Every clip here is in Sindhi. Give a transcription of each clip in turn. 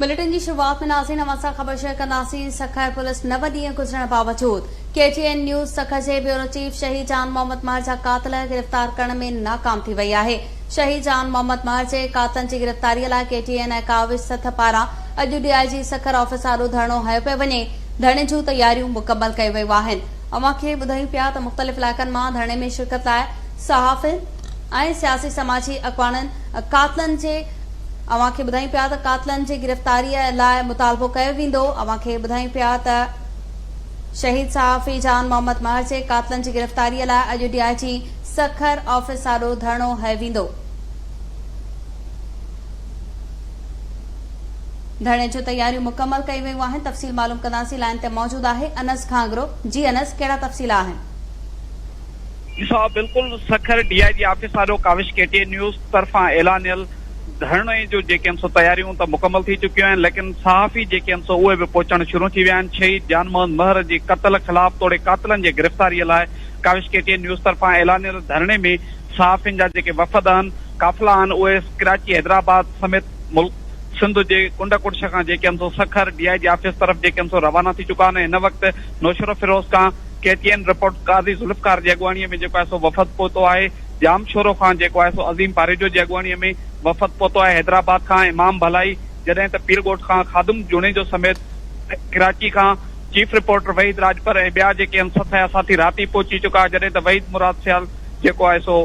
بليٽن جي شروعات ۾ ناظرين اوهان سان خبر شيئر ڪنداسين سکر پوليس نو ڏينهن گذرڻ باوجود K T N news Sukkur جي بيورو چيف شهيد جان محمد مهر جا قاتل گرفتار ڪرڻ ۾ ناڪام ٿي وئي آهي شهيد جان محمد مهر جي قاتلن جي گرفتاري لاء ڪي ٽي اين ۽ ڪاوش سٿ پاران اڄ ڊي I جي سکر آفيس آڏو ڌرڻو هنيو پيو وڃي ڌرڻي جون تياريون مڪمل ڪيون ويون آهن اوهان کي ٻڌايون پيا ته مختلف علائقن مان ڌرڻي ۾ شرڪت لاء صحافين ۽ سياسي سماجي اڳواڻن قاتلن جي اوهان کي ٻڌايون پيا ته قاتلن جي گرفتاري لاء مطالبو ڪيو ويندو اوهان کي ٻڌايون پيا ته شهيد صحافي جان محمد مهر جي قاتلن جي گرفتاري لاء اڄ ڊي I جي سکر آفيس آڏو ڌرڻو هنيو ويندو. ڌرڻي جون تياريون مڪمل ڪيون ويون آهن تفصيل معلوم ڪنداسين لائين تي موجود آهي انس گهانگرو جي انس ڪهڙا تفصيل آهن. جي صاحب بلڪل Sukkur D I G office آڏو Kawish K T N news طرفان اعلانيل ڌرڻي جون جيڪي آهن سو تياريون ته مڪمل ٿي چڪيون آهن ليڪن صحافي جيڪي آهن سو اهي به پهچڻ شروع ٿي ويا آهن شهيد جان محمد مهر جي قتل خلاف توڙي قاتلن جي گرفتاري لاء Kawish K T N news طرفان اعلانيل ڌرڻي ۾ صحافين جا جيڪي وفد آهن قافلا آهن اهي ڪراچي حيدرآباد سميت ملڪ سنڌ جي ڪنڊ ڪڙڇ کان جيڪي آهن سو سکر ڊي I جي آفيس طرف جيڪي آهن سو روانا ٿي چڪا آهن هن وقت نوشهروفيروز کان K T N report Qazi Zulfiqar جي اڳواڻي ۾ جيڪو آهي سو وفد پهتو آهي، ڄامشورو کان جيڪو آهي سو عظيم پاريجو جي اڳواڻي ۾ وفد پهتو آهي، حيدرآباد کان امام ڀلائي، جڏهن ته پيرڳوٺ کان خادم جوڻيجو سميت ڪراچي کان چيف رپورٽر وحيد راڄپر ۽ ٻيا جيڪي آهن سٿ جا ساٿي رات ئي پهچي چڪا، جڏهن ته وحيد مراد سيال جيڪو آهي سو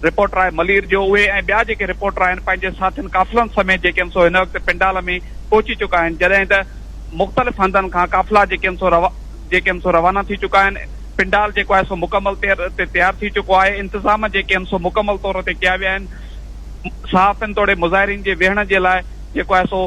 رپورٽر آهي ملير جو اهي ۽ ٻيا جيڪي رپورٽر آهن پنهنجي ساٿين قافلن سميت جيڪي آهن سو هن وقت پنڊال ۾ پهچي چڪا آهن، جڏهن ته مختلف هنڌن کان قافلا جيڪي آهن سو جيڪي آهن سو روانا ٿي چڪا آهن، پنڊال جيڪو آهي سو مڪمل تي تيار ٿي چڪو آهي، انتظام جيڪي آهن سو مڪمل طور تي ڪيا ويا آهن، صحافين توڙي مظاهرين جي ويهڻ جي لاء جيڪو آهي سو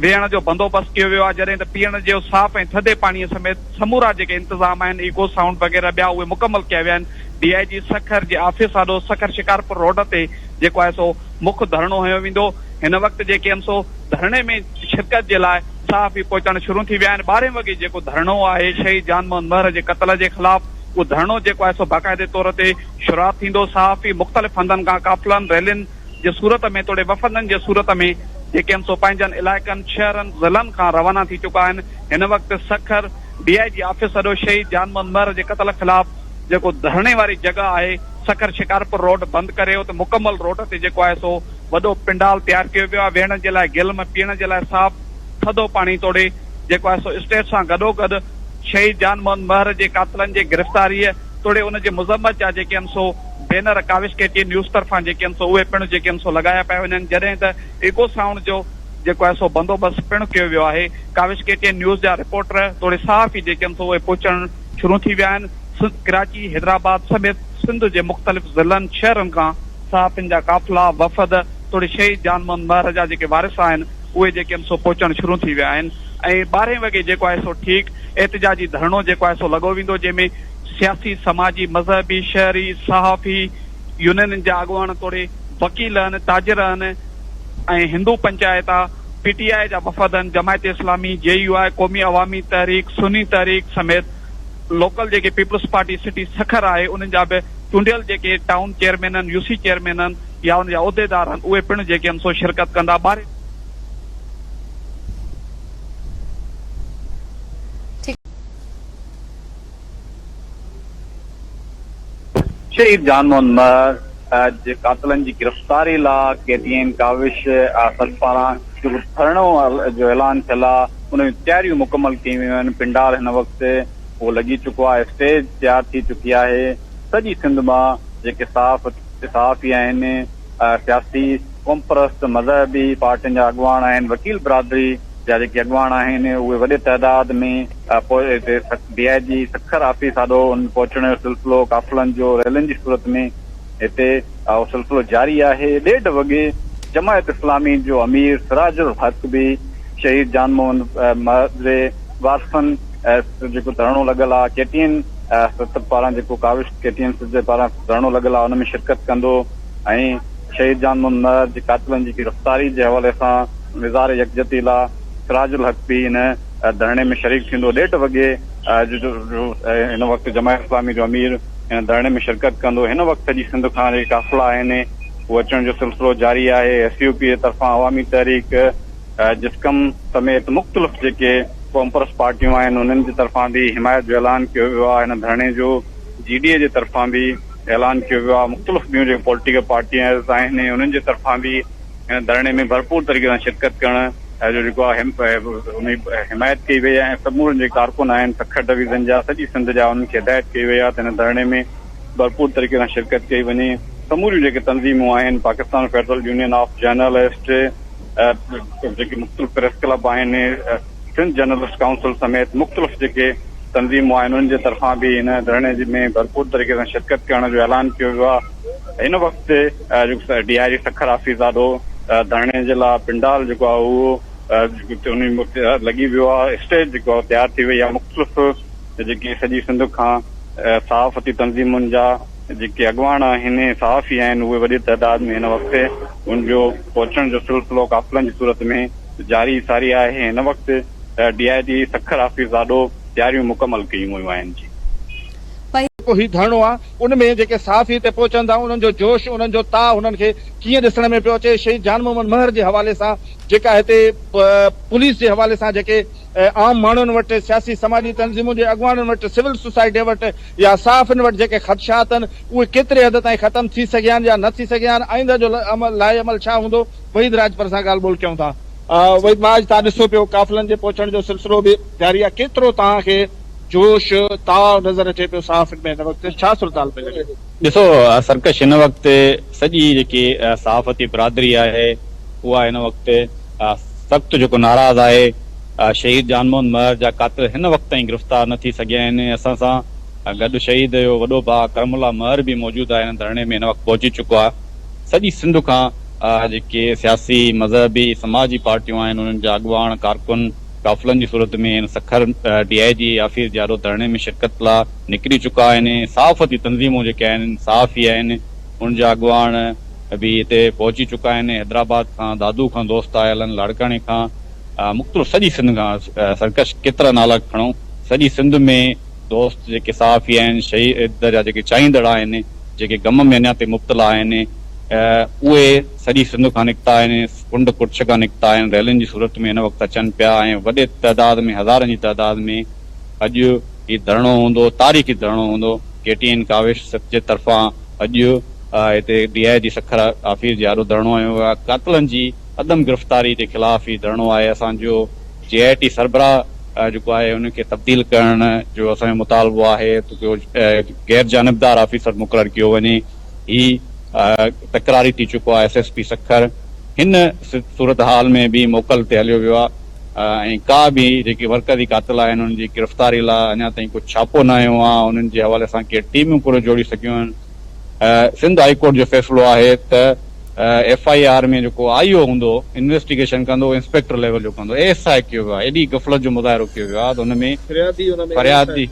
ويهڻ جو بندوبست ڪيو ويو آهي، جڏهن ته پيئڻ جو صاف ۽ ٿڌي پاڻي سميت سمورا جيڪي انتظام آهن ايڪو سائونڊ وغيره ٻيا اهي مڪمل ڪيا ويا آهن، ڊي I جي سکر جي آفيس آڏو سکر شڪارپور روڊ تي جيڪو آهي سو مک ڌرڻو هنيو ويندو، هن وقت جيڪي آهن سو ڌرڻي ۾ شرڪت جي لاء صحافي پهچڻ شروع ٿي ويا آهن، ٻارهين وڳي جيڪو ڌرڻو آهي شهيد جان محمد مهر جي قتل جي خلاف اهو ڌرڻو جيڪو آهي سو باقاعدي طور تي شروعات ٿيندو، صحافي مختلف هنڌن کان قافلن، ريلين جي صورت ۾ توڙي وفدن جي صورت ۾ جيڪي آهن سو پنهنجن علائقن، شهرن، ضلعن کان روانا ٿي چڪا آهن، هن وقت سکر ڊي I جي آفيس اڏو شهيد جان محمد مهر جي قتل خلاف جيڪو ڌرڻي واري جڳهه آهي سکر شڪارپور روڊ بند ڪري اتي مڪمل روڊ تي جيڪو آهي سو وڏو پنڊال تيار ڪيو ويو آهي، ويهڻ جي لاء گيلم، پيئڻ جي لاء صاف ٿڌو پاڻي توڙي جيڪو آهي سو اسٽيج سان گڏوگڏ شهيد جان محمد مهر جي قاتلن جي گرفتاريء توڙي ان جي مذمت جا جيڪي آهن سو banner Kawish K T N news طرفان جيڪي آهن سو اهي پڻ جيڪي آهن سو لڳايا پيا وڃن جڏهن ته ايڪو سائونڊ جو جيڪو آهي سو بندوبست پڻ ڪيو ويو آهي ڪاوش ڪي ٽي اين نيوز جا رپورٽر توڙي صحافي جيڪي آهن سو اهي پهچڻ شروع ٿي ويا آهن ڪراچي حيدرآباد سميت سنڌ جي مختلف ضلعن شهرن کان صحافين جا قافلا، وفد توڙي شهيد جان محمد مهر جا جيڪي وارث آهن اهي جيڪي آهن سو پهچڻ شروع ٿي ويا آهن ۽ ٻارهين وڳي جيڪو آهي سو ٺيڪ احتجاجي ڌرڻو جيڪو آهي سو لڳو ويندو جنهن ۾ سياسي، سماجي، مذهبي، شهري، صحافي، يونينن جا اڳواڻ توڙي وڪيل آهن، تاجر آهن ۽ هندو پنچائت آ، پي ٽي آء جا وفد آهن، جماعت اسلامي، جي يو آء، قومي عوامي تحريڪ، سني تحريڪ سميت لوڪل جيڪي پيپلز پارٽي سٽي سکر آهي انهن جا به چونڊيل جيڪي ٽائون چيئرمين آهن، يو سي چيئرمين آهن يا ان جا عهديدار آهن اهي پڻ جيڪي آهن سو شرڪت ڪندا. ٻارهين. شهيد جان محمد مهر جي قاتلن جي گرفتاري لا ڪي ٽي اين ڪاوش سڏ پاران جيڪو ڌرڻو جو اعلان ٿيل آ ان جون تياريون مڪمل ڪيون ويون آهن پنڊال هن وقت اهو لڳي چڪو آهي اسٽيج تيار ٿي چڪي آهي سڄي سنڌ مان جيڪي صحافي آهن سياسي قومپرست مذهبي پارٽين جا اڳواڻ آهن وڪيل برادري جا جيڪي اڳواڻ آهن اهي وڏي تعداد ۾ پوء هتي ڊي I جي سکر آفيس آڏو ان پهچڻ جو سلسلو قافلن جو ريلين جي صورت ۾ هتي اهو سلسلو جاري آهي. ڏيڍ وڳي جماعت اسلامي جو امير سراج الحق به شهيد جان محمد مهر جي وارثن جيڪو ڌرڻو لڳل آهي ڪي ٽي اين ست پاران جيڪو ڪاوش ڪي ٽي اين ست جي پاران ڌرڻو لڳل آهي ان ۾ شرڪت ڪندو ۽ شهيد جان محمد مهر جي قاتلن جي گرفتاري جي حوالي سان اظهار يڪجهتي لا سراج الحق به ان ڌرڻي ۾ شريڪ ٿيندو. ڏيڍ وڳي هن وقت جماعت اسلامي جو امير هن ڌرڻي ۾ شرڪت ڪندو. هن وقت سڄي سنڌ کان جيڪي قافلا آهن اهي اچڻ جو سلسلو جاري آهي. ايس يو پي جي طرفان عوامي تحريڪ جسقم سميت مختلف جيڪي قومپرست پارٽيون آهن انهن جي طرفان به حمايت جو اعلان ڪيو ويو آهي هن ڌرڻي جو جي ڊي اي جي طرفان به اعلان ڪيو ويو آهي مختلف ٻيون جيڪي پوليٽيڪل پارٽيز آهن انهن جي طرفان به هن ڌرڻي ۾ ڀرپور طريقي سان شرڪت ڪرڻ جو جيڪو آهي ان جي حمايت ڪئي وئي آهي ۽ سمورن جيڪي ڪارڪن آهن سکر ڊويزن جا سڄي سنڌ جا انهن کي هدايت ڪئي وئي آهي ته هن ڌرڻي ۾ ڀرپور طريقي سان شرڪت ڪئي وڃي سموريون جيڪي تنظيمون آهن Pakistan federal union of journalist جيڪي مختلف پريس ڪلب آهن سنڌ جرنلسٽ ڪائونسل سميت مختلف جيڪي تنظيمون آهن انهن جي طرفان به هن ڌرڻي ۾ ڀرپور طريقي سان شرڪت ڪرڻ جو اعلان ڪيو ويو آهي هن وقت جيڪو ڊي I جي سکر آفيس آڏو ڌرڻي جي لاء پنڊال جيڪو آهي اهو لڳي ويو آهي اسٽيج جيڪو آهي تيار ٿي وئي آهي مختلف جيڪي سڄي سنڌ کان صحافتي تنظيمن جا جيڪي اڳواڻ آهن صحافي آهن اهي وڏي تعداد ۾ هن وقت ان جو پهچڻ جو سلسلو قافلن جي صورت ۾ جاري ساري آهي هن وقت D I G Sukkur office آڏو تياريون مڪمل ڪيون ويون آهن جي. جيڪو هي ڌرڻو آ ان ۾ جيڪي صحافي هتي پهچن ٿا انهن جو جوش انهن جو تاء هنن کي ڪيئن ڏسڻ ۾ پيو اچي شهيد جان محمد مهر جي حوالي سان جيڪا هتي پوليس جي حوالي سان جيڪي عام ماڻهن وٽ، سياسي سماجي تنظيمن جي اڳواڻن وٽ، سول سوسائٽيء وٽ يا صحافين وٽ جيڪي خدشات آهن، اهي ڪيتري حد تائين ختم ٿي سگهيا آهن يا نه ٿي سگهيا آهن، آئنده جو لائحه عمل ڇا هوندو؟ وحيد راڄپر سان ڳالهه ٻولهه ڪيون ٿا. وحيد ڀاء اڄ توهان ڏسو پيو قافلن جي پهچڻ جو سلسلو به جاري آهي، ڪيترو توهان کي جوش، تاء نظر اچي پيو صحافين ۾ هن وقت ڇا صورتحال پئي لڳي؟ ڏسو سرڪش هن وقت سڄي جيڪي صحافتي برادري آهي اها هن وقت سخت جيڪو ناراض آهي شهيد جان محمد مهر جا قاتل هن وقت تائين گرفتار نه ٿي سگهيا آهن اسان سان گڏ شهيد جو وڏو ڀاء ڪرم الله مهر به موجود آهي هن ڌرڻي ۾ هن وقت پهچي چڪو آهي سڄي سنڌ کان جيڪي سياسي مذهبي سماجي پارٽيون آهن انهن جا اڳواڻ ڪارڪن قافلن جي صورت ۾ هن سکر ڊي I جي آفيس جي آڏو ڌرڻي ۾ شرڪت لا نڪري چڪا آهن صحافتي تنظيمون جيڪي آهن صحافي آهن ان جا اڳواڻ به هتي پهچي چڪا آهن، حيدرآباد کان، دادو کان دوست آيل آهن، لاڙڪاڻي کان، مختلف سڄي سنڌ کان، سرڪش ڪيترا نالا کڻون، سڄي سنڌ ۾ دوست جيڪي صحافي آهن، شهيد جا جيڪي چاهيندڙ آهن، جيڪي غم ۾ اڃا تائين مبتلا آهن، اهي سڄي سنڌ کان نڪتا آهن، ڪنڊ ڪڙڇ کان نڪتا آهن، ريلين جي صورت ۾ هن وقت اچن پيا ۽ وڏي تعداد ۾ هزارن جي تعداد ۾ اڄ هي ڌرڻو هوندو، تاريخي ڌرڻو هوندو، ڪي ٽي اين ڪاوش جي طرفان اڄ هتي ڊي I جي سکر آفيس جي آڏو ڌرڻو هنيو ويو آهي، قاتلن جي عدم گرفتاري جي خلاف هي ڌرڻو آهي، اسان جو جي آء ٽي سربراهه جيڪو آهي ان کي تبديل ڪرڻ جو اسان جو مطالبو آهي ته غير جانبدار آفيسر مقرر ڪيو وڃي، هي تڪراري ٿي چڪو آهي، ايس ايس پي سکر هن صورتحال ۾ به موڪل تي هليو ويو آهي ۽ ڪا به جيڪي مرڪزي قاتل آهن انهن جي گرفتاري لاء اڃا تائين ڪو ڇاپو نه هنيو آهي، انهن جي حوالي سان ڪي ٽيمون ڪونه جوڙي سگهيون آهن. سنڌ هائي ڪورٽ جو فيصلو آهي ته ايف I R ۾ جيڪو آء او هوندو انويسٽيگيشن ڪندو انسپيڪٽر ليول جو ڪندو اي ايس I ڪيو ويو آهي ايڏي غفلت جو مظاهرو ڪيو ويو آهي ته ان ۾ فريادي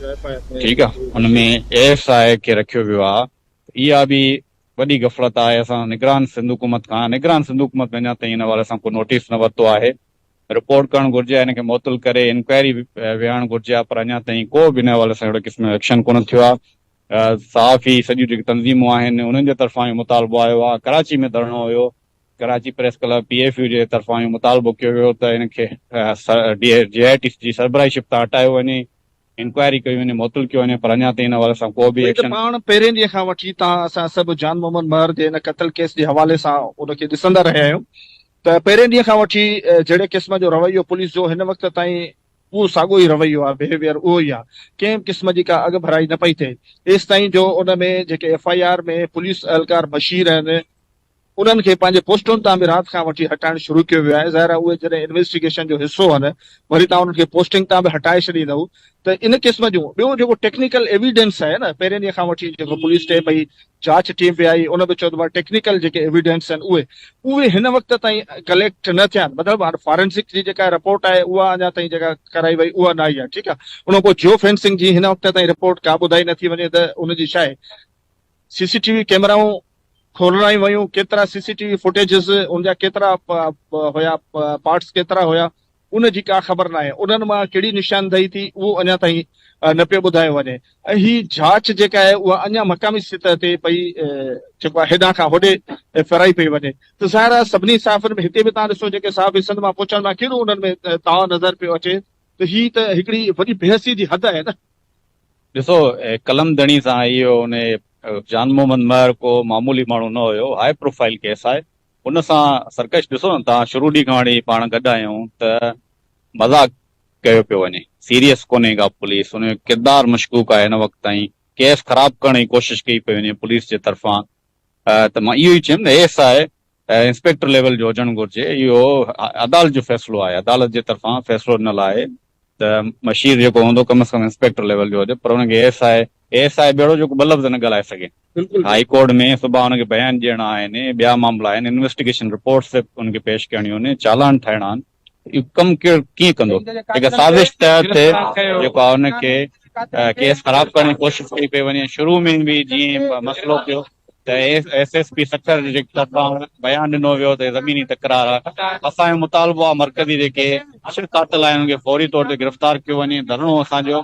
ٺيڪ آهي ان ۾ اي ايس I کي رکيو ويو آهي اها به وڏي غفلت آهي اسان نگران سنڌ حڪومت کان نگران سنڌ حڪومت اڃا تائين ان حوالي سان ڪو نوٽيس نه ورتو آهي رپورٽ ڪرڻ گهرجي ها ان کي معطل ڪري انڪوائري ويهارڻ گهرجي ها پر اڃا تائين ڪو به ان حوالي سان اهڙي قسم جو ايڪشن ڪونه ٿيو آهي صحافي سڄيون جيڪي تنظيمون آهن انهن جي طرفان اهو مطالبو آيو آهي ڪراچي ۾ ڌرڻو هيو Karachi press club P F U جي طرفان اهو مطالبو ڪيو ويو ته ان کي جي آء ٽي جي سربراهي شپ تان هٽايو وڃي انڪوائري ڪئي وڃي معطل ڪيو وڃي پر اڃا تائين ان حوالي سان ڪو به ته ايڪشن پاڻ پهرين ڏينهن کان وٺي تان اسان سڀ جان محمد مهر جي ان قتل ڪيس جي حوالي سان ان کي ڏسندا رهيا آهيون ته پهرين ڏينهن کان وٺي جهڙي قسم جو رويو پوليس جو هن وقت تائين اهو ساڳيو ئي رويو آهي، بهيويئر اهو ئي آهي، ڪنهن به قسم جي ڪا اڳڀرائي نه پئي ٿئي، ايستائين جو ان ۾ جيڪي ايف I R ۾ police اهلڪار مشير آهن، انهن کي پنهنجي پوسٽن تان به رات کان وٺي هٽائڻ شروع ڪيو ويو آهي، ظاهر آهي اهي جڏهن انويسٽيگيشن جو حصو آهن، وري توهان انهن کي پوسٽنگ تان به هٽائي ڇڏيندؤ ته ان قسم جون ٻيو جيڪو ٽيڪنيڪل ايويڊنس آهي نه پهرين ڏينهن کان وٺي جيڪو پوليس چئي پئي جاچ ٽيم به آئي ان به چيو ته ٽيڪنيڪل جيڪي ايويڊنس آهن اهي اهي هن وقت تائين ڪليڪٽ نه ٿيا آهن مطلب هاڻ فارينسڪ جي جيڪا رپورٽ آهي اها اڃا تائين جيڪا ڪرائي وئي اها نه آئي آهي ٺيڪ آهي ان کان پوء جيو فينسنگ جي هن وقت تائين رپورٽ ڪا ٻڌائي نٿي وڃي ته ان جي ڇا آهي سي سي ٽي وي ڪيمرائون کولرايون ويون ڪيترا سي سي ٽي وي فوٽيجز ان جا ڪيترا هيا پارٽس ڪيترا هيا ان جي ڪا خبر ناهي، انهن مان ڪهڙي نشاندهي ٿي اهو اڃا تائين نه پيو ٻڌايو وڃي ۽ هي جاچ جيڪا آهي اها اڃا مقامي سطح تي پئي جيڪو آهي هيڏانهن کان هوڏي ڦيرائي پئي وڃي ته ظاهر آهي سڀني صحافين ۾ هتي به توهان ڏسو جيڪي صحافي سنڌ مان پهچن ٿا ڪهڙو انهن ۾ تاء نظر پيو اچي ته هي ته هڪڙي وڏي بيحسي جي حد آهي نه. ڏسو قلم ڌڻي سان اهو ان جان محمد مهر ڪو معمولي ماڻهو نه هيو هاء پروفائيل ڪيس آهي ان سان سرڪش ڏسو نه توهان شروع ڏينهن کان وٺي پاڻ گڏ آهيون ته مذاق ڪيو پيو وڃي سيريس ڪونهي ڪا پوليس ان جو ڪردار مشڪوڪ آهي هن وقت تائين ڪيس خراب ڪرڻ جي ڪوشش ڪئي پئي وڃي پوليس جي طرفان ته مان اهو ئي چيم نه ايس I inspector level جو هجڻ گهرجي اهو عدالت جو فيصلو آهي عدالت جي طرفان فيصلو ڏنل آهي ته مشير جيڪو هوندو ڪم از ڪم انسپيڪٽر ليول جو هجي پر ان کي ايس I S I به اهڙو جيڪو ٻه لفظ نه ڳالهائي سگهي. هائي ڪورٽ ۾ سڀاڻ ان کي بيان ڏيڻا آهن، ٻيا معاملا آهن، انويسٽيگيشن رپورٽس ان کي پيش ڪرڻيون آهن، چالان ٺاهڻا آهن، اهو ڪم ڪيئن ڪندو؟ هڪ سازش تحت جيڪو آهي ان کي ڪيس خراب ڪرڻ جي ڪوشش ڪئي پئي وڃي، شروع ۾ به جيئن مسئلو ٿيو ته ايس ايس پي سکر جي طرفان بيان ڏنو ويو ته زميني تڪرار آهي، اسان جو مطالبو آهي مرڪزي جيڪي اشر قاتل آهن انهن کي فوري طور تي گرفتار ڪيو وڃي، ڌرڻو اسان جو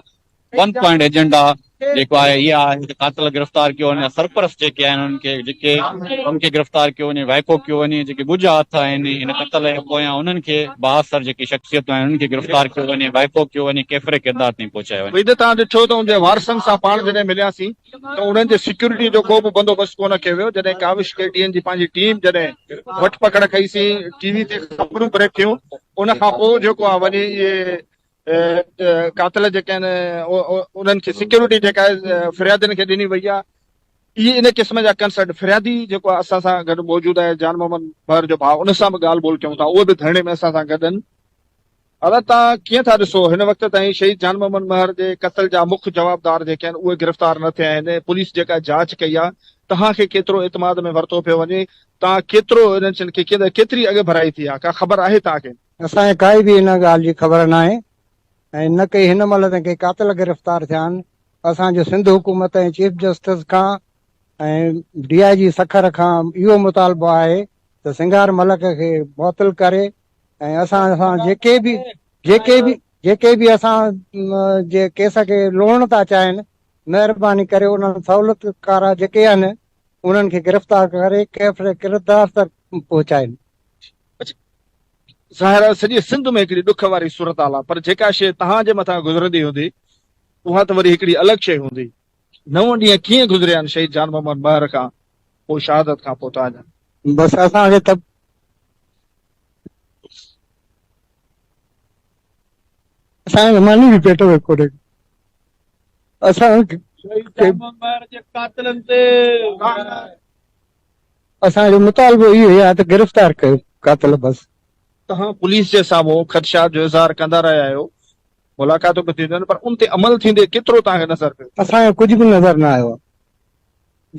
ون پوائنٽ ايجنڊا جيڪو آهي اها آهي ته قاتل گرفتار ڪيو وڃي سرپرست جيڪي آهن انهن کي جيڪي انهن کي گرفتار ڪيو وڃي وائکو ڪيو وڃي جيڪي ڳجها هٿ آهن هن قتل جي پويان انهن کي بااثر جيڪي شخصيتون آهن انهن کي گرفتار ڪيو وڃي وائکو ڪيو وڃي ڪيفر ڪردار تائين پهچايو وڃي. وحيد توهان ڏٺو ته ان جي وارثن سان پاڻ جڏهن ملياسين ته انهن جي سيڪيورٽي جو ڪو به بندوبست ڪونه ڪيو ويو جڏهن ڪاوش ڪي ٽي اين جي پنهنجي ٽيم جڏهن وٺ پڪڙ ڪئي سين ٽي وي تي خبرون بريڪ ٿيون ان کان پوء جيڪو آهي وڃي اهي قاتل جيڪي آهن انهن کي سيڪيورٽي جيڪا آهي فريادين کي ڏني وئي آهي اهي ان قسم جا ڪنسرن فريادي جيڪو اسان سان گڏ موجود آهي جان محمد مهر جو ڀاء ان سان به ڳالهه ٻولهه ڪيون ٿا اهي به ڌرڻي ۾ اسان سان گڏ آهن ادا تان ڪيئن ٿا ڏسو هن وقت تائين شهيد جان محمد مهر جي قتل جا مک جوابدار جيڪي آهن اهي گرفتار نه ٿيا آهن پوليس جيڪا جاچ ڪئي آهي توهان کي ڪيترو اعتماد ۾ ورتو پيو وڃي توهان ڪيترو انهن کي ڪيتري اڳ ڀرائي ٿي آهي ڪا خبر آهي توهان کي؟ اسان کي ڪائي به ان ڳالهه جي خبر ناهي ۽ نه ڪي هن مهل تائين ڪي قاتل گرفتار ٿيا آهن. اسان جو سنڌ حڪومت ۽ چيف جسٽس کان ۽ ڊي I جي سکر کان اهو مطالبو آهي ته سنگهار ملڪ کي معطل ڪري ۽ اسان سان جيڪي به جيڪي به جيڪي به اسان جي ڪيس کي لوڙڻ ٿا چاهين مهرباني ڪري انهن سهولتڪار جيڪي آهن انهن کي گرفتار ڪري ڪيفر ڪردار تڪ پهچائين. ظاهر آهي سڄي سنڌ ۾ هڪڙي ڏک واري صورتحال آهي پر جيڪا شيء توهان جي مٿان گذرندي هوندي اها ته وري هڪڙي الڳ شيء هوندي. نو ڏينهن ڪيئن گذريا آهن شهيد جان محمد مهر کان پوء شهادت کان پوء توهان جا؟ بس اسان کي ته اسان کي ماني به پيٽ ۾ ڪونهي ڪو اسان کي شهيد جان محمد مهر جي قاتلن تي لعنت. اسان جو مطالبو اهو ئي آهي ته گرفتار ڪيو قاتل بس. توهان پوليس جي سامهون خدشات جو اظهار ڪندا رهيا آهيو، ملاقاتون به ٿينديون آهن پر ان تي عمل ٿيندي ڪيترو توهان کي نظر پيو؟ اسان کي ڪجهه به نظر نه آيو آهي.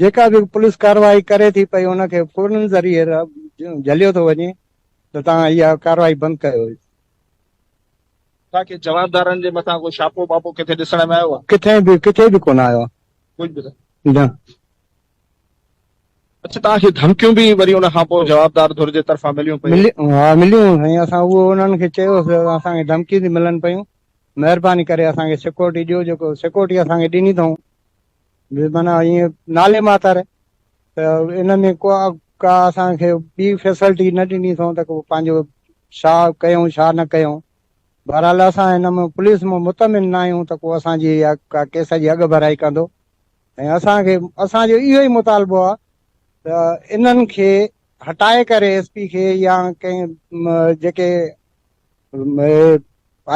جيڪا به پوليس ڪارروائي ڪري ٿي پئي ان کي فونن ذريعي جهليو ٿو وڃي ته توهان اها ڪارروائي بند ڪيو. توهان کي جوابدارن جي مٿان ڪو ڇاپو ٻاپو ڪٿي ڏسڻ ۾ آيو آهي؟ ڪٿي به ڪٿي به ڪونه آيو آهي. ڪجهه به نه؟ نه. اڇا توهان کي ڌمڪيون به وري ان کان پوء جوابدار ڌر جي طرفان مليون پيون؟ ها مليون سائين اسان اهو انهن کي چيو هوس ته اسان کي ڌمڪيون ٿي ملن پيون مهرباني ڪري اسان کي سيڪورٽي ڏيو جيڪو سيڪورٽي اسان کي ڏني اٿئون به معنيٰ ائين نالي ماتر ته ان ۾ ڪو ڪا اسان کي ٻي فيسلٽي نه ڏني اٿئون ته ڪو پنهنجو ڇا ڪيون ڇا نه ڪيون بهرحال اسان هن ۾ پوليس مان مطمئن نه آهيون ته ڪو اسان جي اها ڪا ڪيس جي اڳڀرائي ڪندو ۽ اسان کي اسان جو اهو ئي مطالبو آهي ته انهن کي هٽائي ڪري ايس پي کي يا ڪنهن جيڪي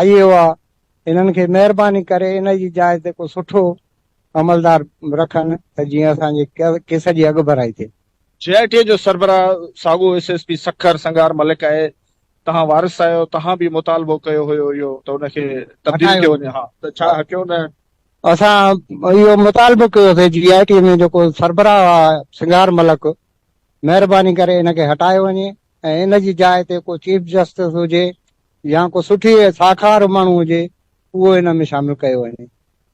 آئي او آ انهن کي مهرباني ڪري ان جي جاء تي ڪو سٺو عملدار رکن ته جيئن اسان جي ڪيس جي اڳڀرائي ٿئي. جي آء ٽي جو سربراهه ساڳو S S P Sukkur Sanghar Malik آهي، توهان وارث آهيو، توهان به مطالبو ڪيو هيو اهو ته ان کي تبديل ڪيو وڃي ها ته ڇا هٽيو نه؟ اسان اهو مطالبو ڪيوسين جي آء ٽي ۾ جيڪو سربراهه آهي سنگهار ملڪ مهرباني ڪري ان کي هٽايو وڃي ۽ ان جي جاء تي ڪو چيف جسٽس هجي يا ڪو سٺي ساک وارو ماڻهو هجي اهو ان ۾ شامل ڪيو وڃي.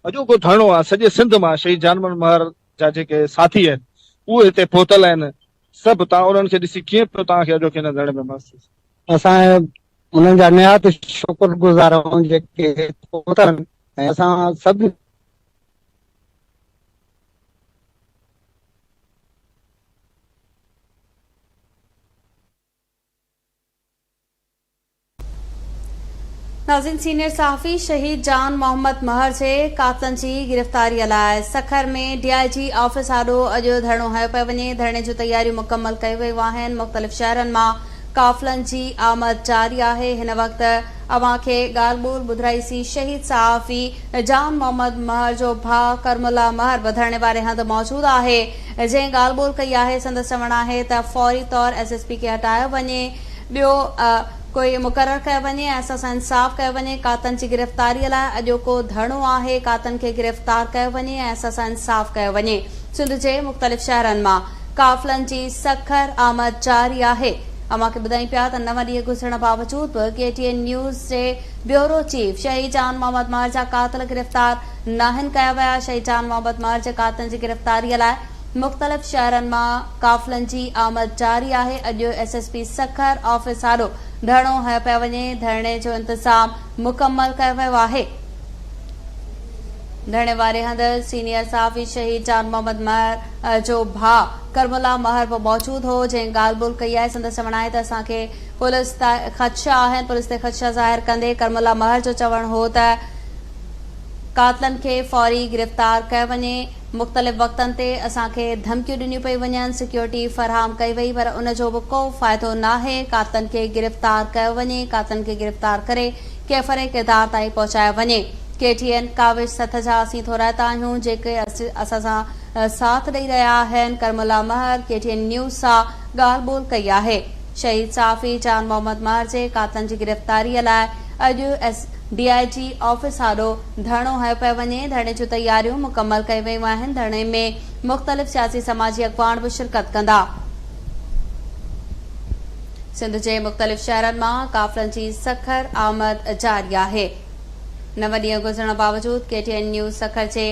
اڄوڪو ڌرڻو آهي سڄي سنڌ مان شهيد جان محمد مهر جا جيڪي ساٿي آهن اهي هتي پهتل آهن سڀ تان انهن کي ڏسي ڪيئن پيو توهان کي اڄوڪي هن ڌرڻي ۾ محسوس. اسان انهن جا نهايت شڪر گذار آهيون جيڪي هتي پهتل آهن. ۽ اسان سڀ ناظرين سينيئر صحافي شهيد جان محمد مهر جي قاتلن جي گرفتاري لاء سکر ۾ ڊي I جي آفيس آڏو اڄ ڌرڻو هنيو پيو وڃي، ڌرڻي جون تياريون مڪمل ڪيون ويون آهن، مختلف شهرن مان قافلن جي آمد جاري آهي، هن وقت اوهان کي ڳالهه ٻولهه ٻڌرائيسين شهيد صحافي جان محمد مهر جو ڀاء ڪرم الله مهر به ڌرڻي واري هنڌ موجود آهي جنهن ڳالهه ٻولهه ڪئي آهي سندس چوڻ آهي ته فوري طور ايس ايس پي کي هٽايو وڃي ٻيو ڪوئي مقرر ڪيو وڃي ۽ اسان سان انصاف ڪيو وڃي، قاتلن جي گرفتاري لاء اڄوڪو ڌرڻو آهي، قاتلن کي گرفتار ڪيو وڃي ۽ اسان سان انصاف ڪيو وڃي، سنڌ جي مختلف شهرن مان قافلن جي سکر آمد جاري آهي، اوهان کي ٻڌايون پيا ته نو ڏينهن گذرڻ باوجود به ڪي ٽي اين نيوز جي بيورو چيف شهيد جان محمد مهر جا قاتل گرفتار ناهن ڪيا ويا، شهيد جان محمد مهر جي قاتلن جي گرفتاري لاء مختلف شهرن مان قافلن جي آمد جاري آهي، اڄ S S P Sukkur office آڏو ڌرڻو هنيو پيو وڃي، ڌرڻي جو انتظام مڪمل ڪيو ويو آهي. ڌرڻي واري هنڌ سينيئر صحافي شهيد جان محمد مهر جو ڀاء ڪرم الله مهر به موجود هو، جنهن ڳالهه ٻولهه ڪئي آهي، سندس چوڻ آهي ته اسان کي پوليس تي خدشا آهن، پوليس تي خدشا ظاهر ڪندي ڪرم الله مهر جو چوڻ هو ته قاتلن کي فوري گرفتار ڪيو وڃي، مختلف وقتن تي اسان کي ڌمڪيون ڏنيون پيون وڃن، سيڪيورٽي فراهم ڪئي وئي پر ان جو به ڪو فائدو ناهي، قاتلن کي گرفتار ڪيو وڃي، قاتلن کي گرفتار ڪري ڪيفر ڪردار تائين پهچايو وڃي. ڪي ٽي اين ڪاوش سٿ جا اسين ٿورائتا آهيون جيڪي اسان سان ساٿ ڏئي رهيا آهن، Karam Ullah Mehar K T N news سان ڳالهه ٻولهه ڪئي آهي. شهيد صحافي جان محمد مهر جي قاتلن جي گرفتاري لاء اڄ ايس ڊي I جي آفيس آڏو ڌرڻو هنيو پيو وڃي، ڌرڻي جون تياريون مڪمل ڪيون ويون آهن، ڌرڻي ۾ مختلف سياسي سماجي اڳواڻ به شرڪت ڪندا. سنڌ جي مختلف شهرن مان قافلن جي سکر آمد جاري آهي. نو ڏينهن گذرڻ باوجود ڪي ٽي اين نيوز سکر جي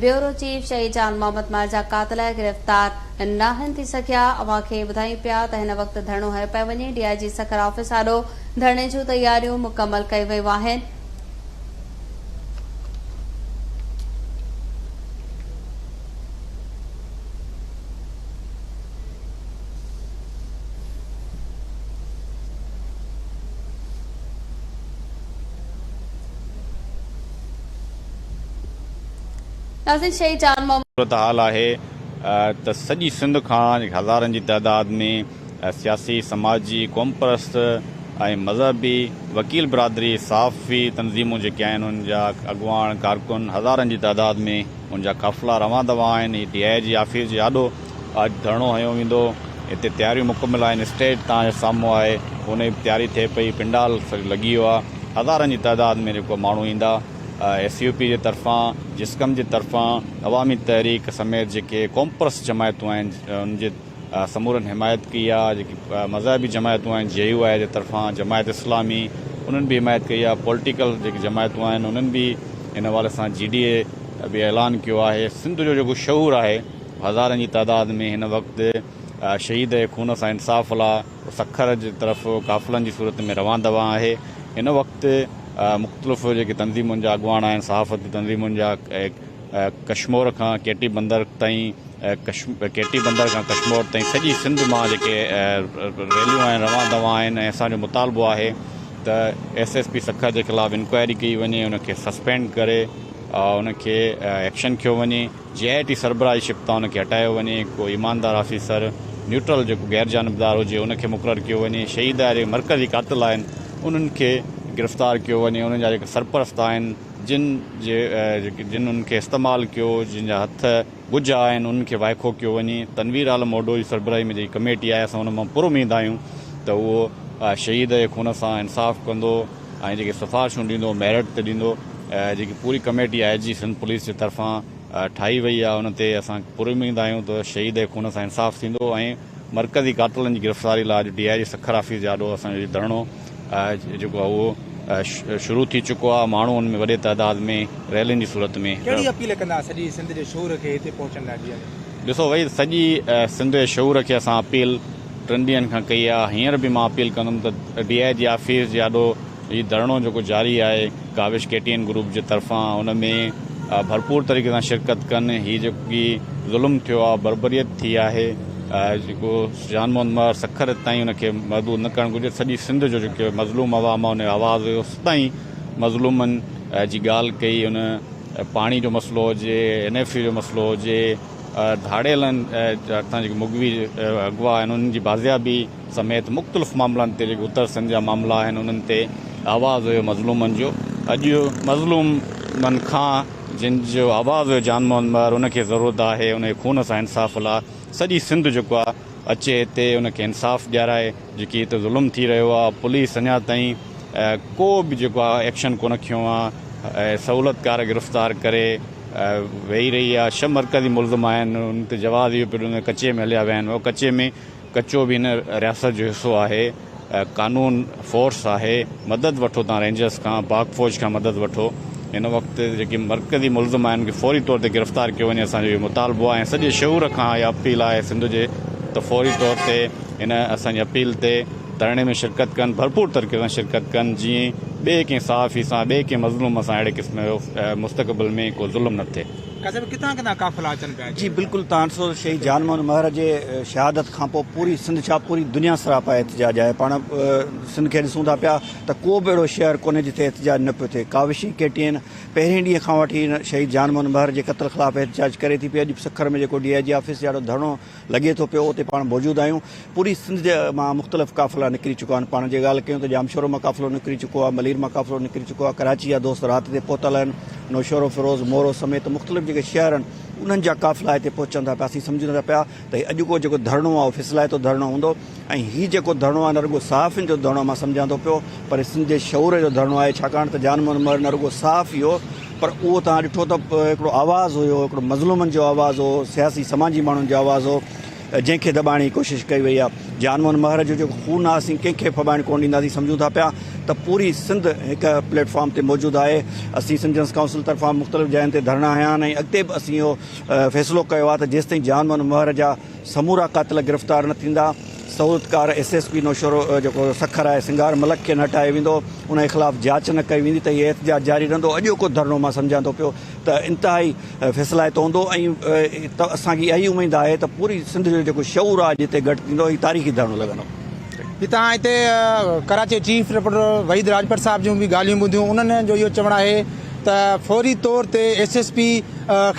بيورو چيف شهيد جان محمد مهر جا قاتل گرفتار ناهن ٿي سگهيا، اوهان کي ٻڌايون پيا ته هن وقت ڌرڻو هنيو پيو وڃي، ڊي I جي سکر آفيس آڏو ڌرڻي جون تياريون مڪمل ڪيون ويون آهن. ناظرين شهيد جان محمد. صورتحال آهي ته سڄي سنڌ کان هزارن جي تعداد ۾ سياسي، سماجي، قومپرست ۽ مذهبي، وڪيل برادري، صحافي تنظيمون جيڪي آهن انهن جا اڳواڻ، ڪارڪن هزارن جي تعداد ۾ ان جا قافلا روان دوان آهن. هي ڊي I جي آفيس جي آڏو اڄ ڌرڻو هنيو ويندو. هتي تياريون مڪمل آهن. اسٽيج توهان جي سامهون آهي ان جي به تياري ٿئي پئي. پنڊال سڄو لڳي ويو آهي. هزارن جي تعداد ۾ جيڪو ماڻهو ايندا. ايس يو پي جي طرفان، جسقم جي طرفان، عوامي تحريڪ سميت جيڪي قومپرست جماعتون آهن انهن جي سمورن حمايت ڪئي آهي، جيڪي مذهبي جماعتون آهن جي يو آء جي طرفان، جماعت اسلامي انهن به حمايت ڪئي آهي، پوليٽيڪل جيڪي جماعتون آهن انهن به ان حوالي سان جي ڊي اي به اعلان ڪيو آهي، سنڌ جو جيڪو شعور آهي هزارن جي تعداد ۾ هن وقت شهيد جي خون سان انصاف لاء سکر جي طرف قافلن جي صورت ۾ روان دوان آهي، هن وقت مختلف جيڪي تنظيمن جا اڳواڻ آهن صحافتي تنظيمن جا ڪشمور کان ڪيٽي بندر تائين ڪيٽي بندر کان ڪشمور تائين سڄي سنڌ مان جيڪي ريليون آهن روان دوان آهن ۽ اسان جو مطالبو آهي ته ايس ايس پي سکر جي خلاف انڪوائري ڪئي وڃي ان کي سسپينڊ ڪري ان کي ايڪشن کيو وڃي جي آء ٽي سربراهي شپ تان ان کي هٽايو وڃي ڪو ايماندار آفيسر نيوٽرل جيڪو غير جانبدار هجي ان کي مقرر ڪيو وڃي شهيد جا جيڪي مرڪزي قاتل آهن انهن کي گرفتار ڪيو وڃي انهن جا جيڪي سرپرست آهن جن جي جن انهن کي استعمال ڪيو، جن جا هٿ ڳجها آهن، انهن کي وائکو ڪيو وڃي. تنوير عالم اوڍو جي سربراهي ۾ جيڪي ڪميٽي آهي، اسان ان مان پر اميد آهيون ته اهو شهيد جي خون سان انصاف ڪندو ۽ جيڪي سفارشون ڏيندو ميرٽ تي ڏيندو. جيڪي پوري ڪميٽي آء جي سنڌ پوليس جي طرفان ٺاهي وئي آهي، ان تي اسان پر اميد آهيون ته شهيد جي خون سان انصاف ٿيندو ۽ مرڪزي قاتلن جي گرفتاري لاء اڄ ڊي I جي سکر آفيس جي آڏو اسان جو هي ڌرڻو جيڪو آهي اهو شروع ٿي چڪو آهي، ماڻهو ان ۾ وڏي تعداد ۾ ريلين جي صورت ۾. ڪهڙي اپيل ڪندا سڄي سنڌ جي شعور کي هتي پهچڻ لاء ڊي I جي. ڏسو ڀئي سڄي سنڌ جي شعور کي اسان اپيل ٽن ڏينهن کان ڪئي آهي، هينئر به مان اپيل ڪندم ته ڊي I جي آفيس جي آڏو هي ڌرڻو جيڪو جاري آهي Kawish K T N group جي طرفان ان ۾ ڀرپور طريقي سان شرڪت ڪن هي جيڪي ظلم ٿيو آهي بربريت ٿي آهي جيڪو جان محمد مهر سکر تائين ان کي محدود نه ڪرڻ گهرجي سڄي سنڌ جو جيڪو مظلوم عوام آهي ان جو آواز هيو سدائين مظلومن جي ڳالهه ڪئي ان پاڻي جو مسئلو هجي اين ايف سي جو مسئلو هجي ڌاڙيلن هٿان جيڪي مغوي اغوا آهن انهن جي بازيابي سميت مختلف معاملن تي جيڪي اتر سنڌ جا معاملا آهن انهن تي آواز هيو مظلومن جو اڄ مظلومن کان جن جو آواز هيو جان محمد مهر ان کي ضرورت آهي ان جي خون سان انصاف لا سڄي سنڌ جيڪو آهي اچي هتي ان کي انصاف ڏيارائي جيڪي هتي ظلم ٿي رهيو آهي پوليس اڃا تائين ڪو به جيڪو آهي ايڪشن ڪونه کنيو آهي سهولتڪار گرفتار ڪري ويهي رهي آهي ڇهه مرڪزي ملزم آهن ان تي جواز اهو پيو ڏنو ڪچي ۾ هليا ويا آهن اهو ڪچي ۾ ڪچو به هن رياست جو حصو آهي، قانون فورس آهي، مدد وٺو تان رينجرز کان، پاڪ فوج کان مدد وٺو، هن وقت جيڪي مرڪزي ملزم آهن کي فوري طور تي گرفتار ڪيو وڃي اسان جو اهو مطالبو آهي ۽ سڄي شعور کان اها اپيل آهي سنڌ جي ته فوري طور تي هن اسان جي اپيل تي ڌرڻي ۾ شرڪت ڪن ڀرپور طريقي سان شرڪت ڪن جيئن ٻئي ڪنهن صحافي سان ٻئي ڪنهن مظلوم سان اهڙي قسم جو مستقبل ۾ ڪو ظلم نه ٿئي. قاضي صاحب ڪٿان ڪٿان قافلا اچن پيا جي بلڪل تان ڏسو ته شهيد جان محمد مهر جي شهادت کان پوء پوري سنڌ ڇا پوري دنيا سراپا احتجاج آهي پاڻ سنڌ کي ڏسون ٿا پيا ته ڪو به اهڙو شهر ڪونهي جتي احتجاج نه پيو ٿئي ڪاوشي ڪي ٽي اين پهرين ڏينهن کان وٺي شهيد جان محمد مهر جي قتل خلاف احتجاج ڪري ٿي پئي اڄ سکر ۾ جيڪو ڊي I جي آفيس جي آڏو ڌرڻو لڳي ٿو پيو اتي پاڻ موجود آهيون پوري سنڌ جي مان مختلف قافلا نڪري چڪا آهن پاڻ جي ڳالهه ڪيون ته ڄامشورو مان قافلو نڪري چڪو آهي ملير مان قافلو نڪري چڪو آهي ڪراچي جا دوست رات تي پهتل آهن نوشهرو فيروز مورو سميت مختلف جيڪي شهر آهن انهن جا قافلا هتي پهچن ٿا پيا اسين سمجهون ٿا پيا ته هي اڄوڪو جيڪو ڌرڻو آهي اهو فيصلائتو ڌرڻو هوندو ۽ هي جيڪو ڌرڻو آهي نه رڳو صحافين جو ڌرڻو مان سمجهان ٿو پيو پر سنڌ جي شعور جو ڌرڻو آهي ڇاڪاڻ ته جان محمد مهر نه رڳو صحافي هو پر اهو توهان ڏٺو ته هڪڙو آواز هيو، هڪڙو مظلومن جو آواز هو، سياسي سماجي ماڻهن جو آواز هو، جنهن کي دٻائڻ جي ڪوشش ڪئي وئي آهي. جان موهن مهر جو جيڪو خون آهي اسين ڪنهن کي ڦٻائڻ ڪونه ڏينداسين، سمجهون ٿا پيا ته پوري سنڌ هڪ پليٽ فارم تي موجود آهي. اسين سنڌ جنرلس ڪائونسل طرفان مختلف جاين تي ڌرڻا هنيا آهن ۽ اڳتي به اسين اهو فيصلو ڪيو آهي ته جيستائين جان موهن مهر جا سمورا قاتل گرفتار نه ٿيندا، سهولتڪار ايس ايس پي نوشهرو جيڪو سکر آهي سنگهار ملڪ کي نه هٽايو ويندو، ان جي خلاف جاچ نه ڪئي ويندي ته هي احتجاج جاري رهندو، اڄوڪو ڌرڻو مان سمجهان ٿو پيو ته انتهائي فيصلائتو هوندو ۽ اسان کي اها ئي اميد آهي ته پوري سنڌ جو جيڪو شعور آهي جتي گڏ ٿيندو هي تاريخي ڌرڻو لڳندو. جي توهان هتي ڪراچي چيف رپورٽر وحيد راڄپر صاحب جون به ڳالهيون ٻڌيون انهن جو اهو چوڻ آهي ته فوري طور تي ايس ايس پي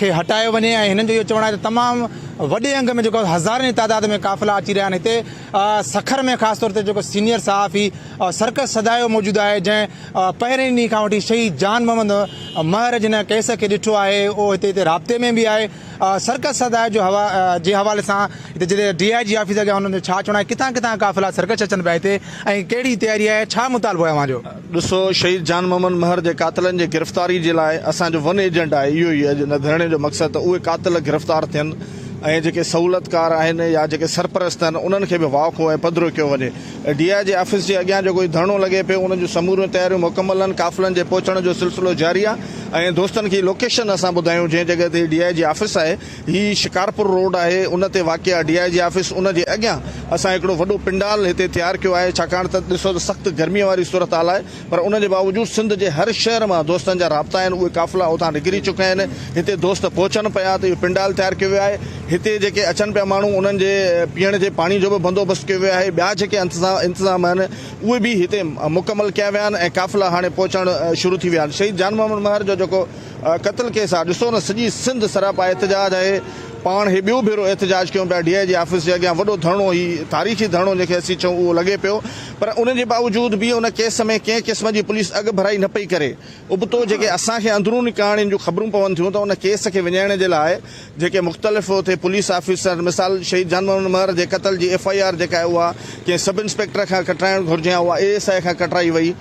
کي هٽايو وڃي ۽ هنن جو اهو چوڻ آهي ته تمام وڏي انگ ۾ جيڪو هزارن جي تعداد ۾ قافلا اچي رهيا آهن هتي سکر ۾ خاص طور تي جيڪو سينيئر صحافي سرڪس سدايو موجود آهي جنهن پهرين ڏينهن کان وٺي شهيد جان محمد مهر جن ڪيس کي ڏٺو آهي اهو هتي هتي رابطي ۾ به آهي سرڪس سدايو جو هوا جي حوالي سان هتي جتي ڊي I جي آفيس اڳيان هنن جو ڇا چوڻ آهي ڪٿان ڪٿان قافلا سرڪش اچن پيا هتي ۽ ڪهڙي تياري آهي ڇا مطالبو آهي اوهان جو؟ ڏسو شهيد جان محمد مهر جي قاتلن جي گرفتاري جي لاء اسان جو ون ايجنٽ آهي اهو ئي اڄ ان ڌرڻي جو مقصد ته اهي قاتل گرفتار ٿين ۽ جيڪي سهولتڪار آهن يا جيڪي سرپرست آهن انهن کي به واکو ۽ پڌرو ڪيو وڃي ڊي I جي آفيس جي اڳيان جيڪو هي ڌرڻو لڳي پيو ان جون سموريون تياريون مڪمل آهن قافلن جي پهچڻ جو سلسلو جاري آهي ۽ دوستن کي لوڪيشن اسان ٻڌايون جنهن جڳهه تي ڊي I جي آفيس آهي هي شڪارپور روڊ آهي ان تي واقع آهي ڊي I جي آفيس ان جي اڳيان اسان هڪڙو وڏو پنڊال هتي تيار ڪيو آهي ڇاڪاڻ ته ڏسو ته سخت گرمي واري صورتحال آهي پر ان جي باوجود سنڌ جي هر شهر مان دوستن جا رابطا آهن اهي قافلا اتان نڪري چڪا آهن هتي دوست پهچن پيا ته اهو پنڊال تيار ڪيو ويو آهي هتي جيڪي اچن پيا ماڻهو انهن جي پيئڻ جي پاڻي جو به بندوبست ڪيو ويو آهي ٻيا جيڪي انتظام آهن اهي به هتي مڪمل ڪيا ويا آهن ۽ قافلا هاڻي پهچڻ شروع ٿي ويا آهن شهيد جان محمد مهر جو جيڪو قتل ڪيس آ ڏسو نه سڄي سنڌ سراپا احتجاج آهي پاڻ هي ٻيو ڀيرو احتجاج ڪيون پيا ڊي I جي آفيس جي اڳيان وڏو ڌرڻو هي تاريخي ڌرڻو جنهن کي اسين چئون اهو لڳي پيو پر ان جي باوجود به ان ڪيس ۾ ڪنهن قسم جي پوليس اڳڀرائي نه پئي ڪري ابتو جيڪي اسان کي اندروني ڪهاڻين جون خبرون پون ٿيون ته ان ڪيس کي وڃائڻ جي لاء جيڪي مختلف اتي پوليس آفيسر مثال شهيد جان محمد مهر جي قتل جي ايف I R جيڪا آهي اها ڪنهن سب انسپيڪٽر کان ڪٽرائڻ گهرجي ها اها اي ايس I کان ڪٽرائي وئي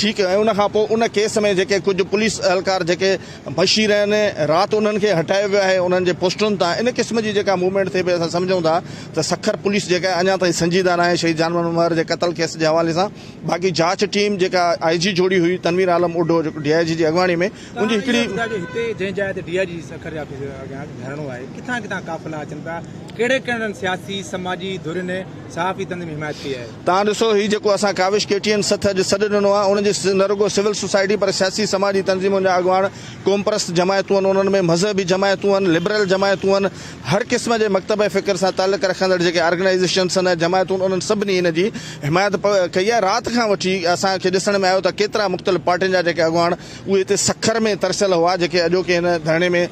ٺيڪ ۽ ان کان پوء ان ڪيس ۾ جيڪي ڪجهه پوليس اهلڪار جيڪي مشير آهن رات انهن کي هٽايو ويو آهي انهن جي پوسٽن تان ان قسم جي جيڪا موومينٽ ٿئي پئي اسان سمجهون ٿا ته سکر پوليس جيڪا اڃا تائين سنجيده ناهي شهيد جان محمد مهر جي قتل ڪيس جي حوالي سان باقي جاچ ٽيم جيڪا آء جي جوڙي هئي تنوير عالم اوڍو جيڪو ڊي I جي جي اڳواڻي ۾ ان جي هڪڙي هتي جنهن جاء تي ڊي I جي سکر جي آفيس اڳيان ڌرڻو آهي ڪٿان ڪٿان قافلا اچن پيا ڪهڙي ڪهڙن سياسي سماجي ڌرين صحافي تنظيم حمايت ڪئي آهي. توهان ڏسو هي جيڪو اسان ڪاوش ڪي ٽي اين سٿ اڄ سڏ ڏنو آهي ان منجهه نه رڳو سول سوسائٽي پر سياسي سماجي تنظيمن جا اڳواڻ، قومپرست جماعتون آهن، انهن ۾ مذهبي جماعتون آهن، لبرل جماعتون آهن، هر قسم جي مڪتبه فڪر سان تعلق رکندڙ جيڪي آرگنائيزيشنس آهن ۽ جماعتون انهن سڀني هن جي حمايت ڪئي آهي. رات کان وٺي اسان کي ڏسڻ ۾ آيو ته ڪيترا مختلف پارٽين جا جيڪي اڳواڻ اهي هتي سکر ۾ ترسيل هئا جيڪي اڄوڪي هن ڌرڻي ۾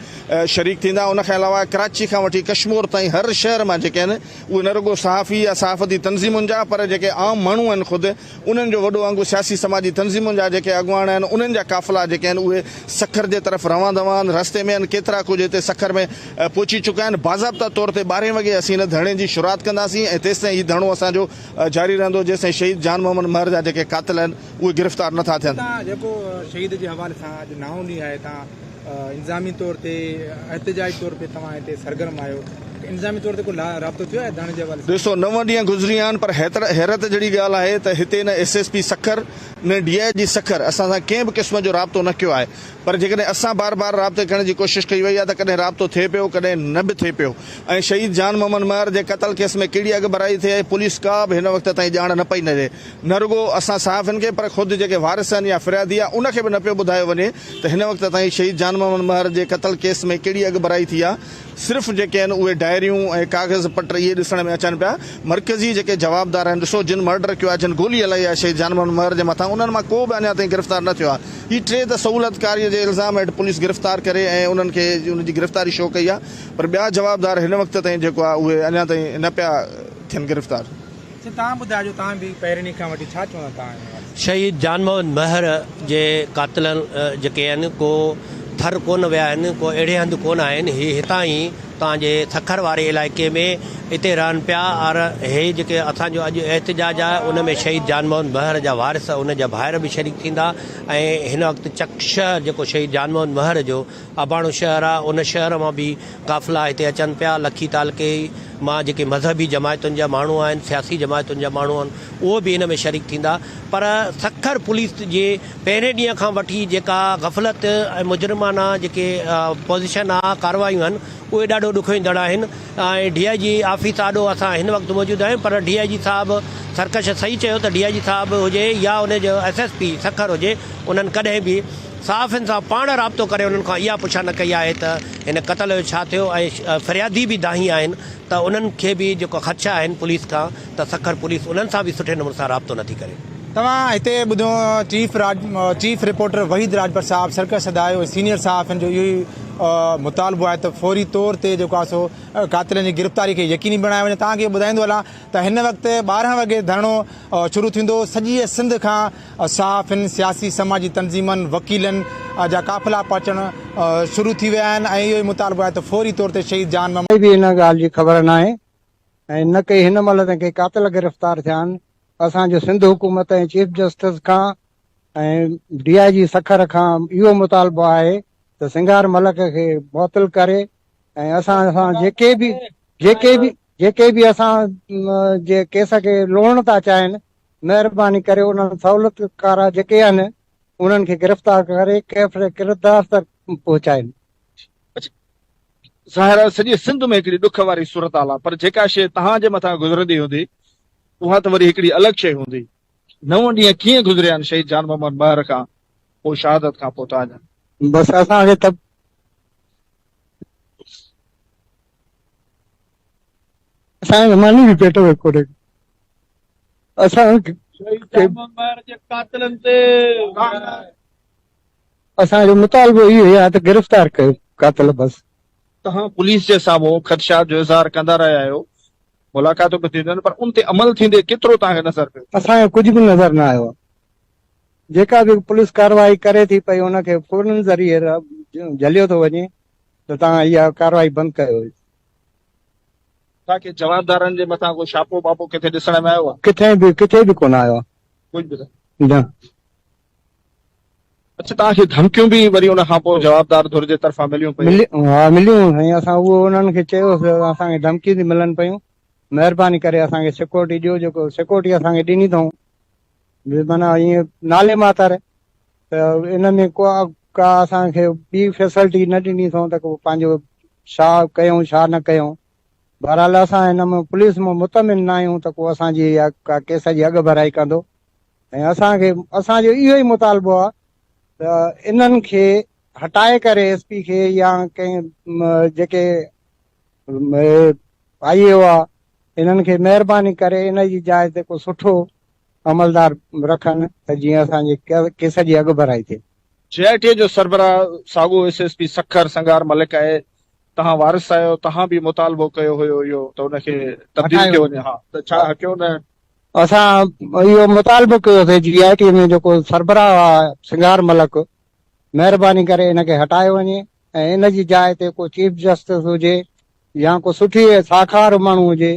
شريڪ ٿيندا. ان کان علاوه ڪراچي کان وٺي ڪشمور تائين هر شهر مان جيڪي آهن اهي نه رڳو صحافي يا صحافتي تنظيمن جا پر جيڪي عام ماڻهو آهن خود انهن جو وڏو انگ سياسي سماجي تنظيمن جا جيڪي اڳواڻ آهن انهن جا قافلا جيڪي آهن اهي سکر جي طرف روان دوان آهن رستي ۾ آهن ڪيترا ڪجهه هتي سکر ۾ پهچي چڪا آهن باضابطا طور تي ٻارهين وڳي اسين هن ڌرڻي جي شروعات ڪنداسين ۽ تيستائين هي ڌرڻو اسان جو جاري رهندو جيستائين شهيد جان محمد مهر جا جيڪي قاتل آهن اهي گرفتار نٿا ٿين. تان جيڪو شهيد جي حوالي سان اڄ نائون ڏينهن آهي تان انتظامي طور تي احتجاجي طور تي توهان هتي سرگرم آهيو انتظامي طور تي ڪو رابطو ٿيو آهي ڌرڻي جي حوالي سان؟ ڏسو نو ڏينهن گذري ويا آهن پر حيرت جهڙي ڳالهه آهي ته هتي نه ايس ايس پي سکر نه ڊي I جي سکر اسان سان ڪنهن به قسم جو رابطو نه ڪيو آهي پر جيڪڏهن اسان بار بار رابطي ڪرڻ جي ڪوشش ڪئي وئي آهي ته ڪڏهن رابطو ٿئي پيو ڪڏهن نه به ٿئي پيو ۽ شهيد جان محمد مهر جي قتل ڪيس ۾ ڪهڙي اڳڀرائي ٿئي آهي پوليس ڪا به هن وقت تائين ڄاڻ نه پئي ڏئي نه رڳو اسان صحافين کي پر خود جيڪي وارث آهن يا فريادي آهي ان کي به نه پيو ٻڌايو وڃي ته هن وقت تائين شهيد جان محمد مهر جي قتل ڪيس ۾ ڪهڙي اڳڀرائي ٿي آهي صرف جيڪي آهن اهي ڊائريون ۽ ڪاغذ پٽ اهي ڏسڻ ۾ اچن پيا مرڪزي جيڪي جوابدار آهن ڏسو جن مرڊر ڪيو آهي جن گولي هلائي آهي شهيد جان محمد مهر جي مٿان انهن مان ڪو به اڃا تائين گرفتار نه ٿيو آهي هي ٽي ته سهولتڪاري جي الزام هيٺ پوليس گرفتار ڪري ۽ انهن کي انهن جي گرفتاري شو ڪئي آهي پر ٻيا جوابدار هن وقت تائين جيڪو آهي اهي اڃا تائين نه پيا ٿين گرفتار. سائين توهان ٻڌائجو توهان به پهرين ڏينهن کان وٺي ڇا چوندا توهان ان حوالي سان. شهيد جان محمد مهر جي قاتلن جيڪي آهن ڪو ٿر ڪونه ويا آهن ڪو اهڙي هنڌ ڪونه آهن هي هتان ئي توهان جي سکر واري علائقي ۾ اتي رهن پيا اور هي جيڪي اسان جو اڄ احتجاج آهي ان ۾ شهيد جان محمد مهر جا وارث ان جا ڀائر به شريڪ ٿيندا ۽ هن وقت چڪ شهر جيڪو شهيد جان محمد مهر جو اباڻو شهر آهي ان شهر مان به قافلا هتي اچن پيا لکي تعلقي مان جيڪي مذهبي جماعتن جا ماڻهو آهن، سياسي جماعتن جا ماڻهو آهن، اهي به ان ۾ شريڪ ٿيندا پر سکر پوليس جي پهرين ڏينهن کان وٺي جيڪا غفلت ۽ مجرمانه جيڪي پوزيشن آ ڪارروايون آهن اهي ڏاڍو ڏکوئيندڙ آهن ۽ ڊي I جي آفيس آڏو اسان هن وقت موجود آهيون پر ڊي I جي صاحب سرڪش صحيح چيو ته ڊي I جي صاحب هجي يا ان جو ايس ايس پي سکر هجي انهن ڪڏهن به صحافين سان پاڻ رابطو ڪري انهن کان اها پڇا نه ڪئي آهي ته هن قتل جو ڇا ٿيو ۽ فريادي به دانهين آهن ته انهن کي به جيڪو خدشا آهن پوليس کان ته سکر پوليس انهن سان به سٺي نموني سان رابطو نٿي ڪري. توهان هتي ٻڌو chief chief reporter Waheed Rajpar صاحب سرڪش سڌايو ۽ سينيئر صحافين جو اهو ئي مطالبو آهي ته فوري طور تي جيڪو آهي سو قاتلن جي گرفتاري کي يقيني بڻايو وڃي توهان کي ٻڌائيندو هلان ته هن وقت 12 وڳي ڌرڻو شروع ٿيندو سڄي سنڌ کان صحافين، سياسي سماجي تنظيمن، وڪيلن جا قافلا پهچڻ شروع ٿي ويا آهن ۽ اهو ئي مطالبو آهي ته فوري طور تي شهيد جان محمد. ڪائي به ان ڳالهه جي خبر ناهي ۽ نه ڪي هن مهل تائين ڪي قاتل گرفتار ٿيا آهن، اسان جو سنڌ حڪومت ۽ چيف جسٽس کان ۽ ڊي I جي سکر کان اهو مطالبو آهي ته سنگهار ملڪ کي معطل ڪري ۽ اسان سان جيڪي به جيڪي به جيڪي به اسان جي ڪيس کي لوڙڻ ٿا چاهين مهرباني ڪري انهن سهولتڪار جيڪي آهن انهن کي گرفتار ڪري ڪيفر ڪردار تڪ پهچائين. ظاهر آهي سڄي سنڌ ۾ هڪڙي ڏک واري صورتحال آهي پر جيڪا شيء توهان جي مٿان گذرندي هوندي اها ته وري هڪڙي الڳ شيء هوندي. نو ڏينهن ڪيئن گذريا آهن شهيد جان محمد مهر کان پوء شهادت کان پوء توهان جا؟ بس اسان کي ته اسان کي ماني به پيٽ ۾ ڪونهي ڪو. اسان کي اسان جو مطالبو اهو ئي آهي ته گرفتار ڪيو قاتل بس. توهان پوليس جي سامهون خدشات جو اظهار ڪندا رهيا آهيو، ملاقاتون به ٿينديون آهن پر ان تي عمل ٿيندي ڪيترو توهان کي نظر پيو؟ اسان کي ڪجهه به نظر نه آيو آهي. جيڪا به پوليس ڪارروائي ڪري ٿي پئي ان کي فونن ذريعي جهليو ٿو وڃي ته توهان اها ڪارروائي بند ڪيو. توهان کي جوابدارن جي مٿان ڪو ڇاپو ٻاپو ڪٿي ڏسڻ ۾ آيو آهي؟ ڪٿي به ڪٿي به ڪونه آيو آهي. ڪجهه به نه. نه. اڇا توهان کي ڌمڪيون به وري ان کان پوء جوابدار ڌر جي طرفان مليون پيون؟ ها مليون سائين اسان اهو انهن کي چيو اسان کي ڌمڪيون ٿي ملن پيون مهرباني ڪري اسان کي سيڪورٽي ڏيو جيڪو سيڪورٽي اسان کي ڏني اٿئون به معنيٰ ائين نالي ماتر ته ان ۾ ڪو ڪا اسان کي ٻي فيسلٽي نه ڏني اٿئون ته ڪو پنهنجو ڇا ڪيون ڇا نه ڪيون بهرحال اسان هن مان پوليس مان مطمئن نه آهيون ته ڪو اسان جي اها ڪا ڪيس جي اڳ ڀرائي ڪندو. ۽ اسان کي اسان جو اهو ئي مطالبو آهي ته انهن کي هٽائي ڪري ايس پي کي يا ڪنهن جيڪي آئي او آ انهن کي مهرباني ڪري ان جي جاء تي ڪو سٺو عملدار رکن ته جيئن اسان جي ڪيس جي اڳڀرائي ٿئي. جي آء ٽي جو سربراهه ساڳو S S P Sukkur Sanghar Malik آهي، توهان وارث آهيو، توهان به مطالبو ڪيو هيو اهو ته ان کي تبديل ڪيو وڃي ها ته ڇا هٽيو نه؟ اسان اهو مطالبو ڪيو سي جي آء ٽي ۾ جيڪو سربراهه آهي سنگهار ملڪ مهرباني ڪري ان کي هٽايو وڃي ۽ ان جي جاء تي ڪو چيف جسٽس هجي يا ڪو سٺي ساک وارو ماڻهو هجي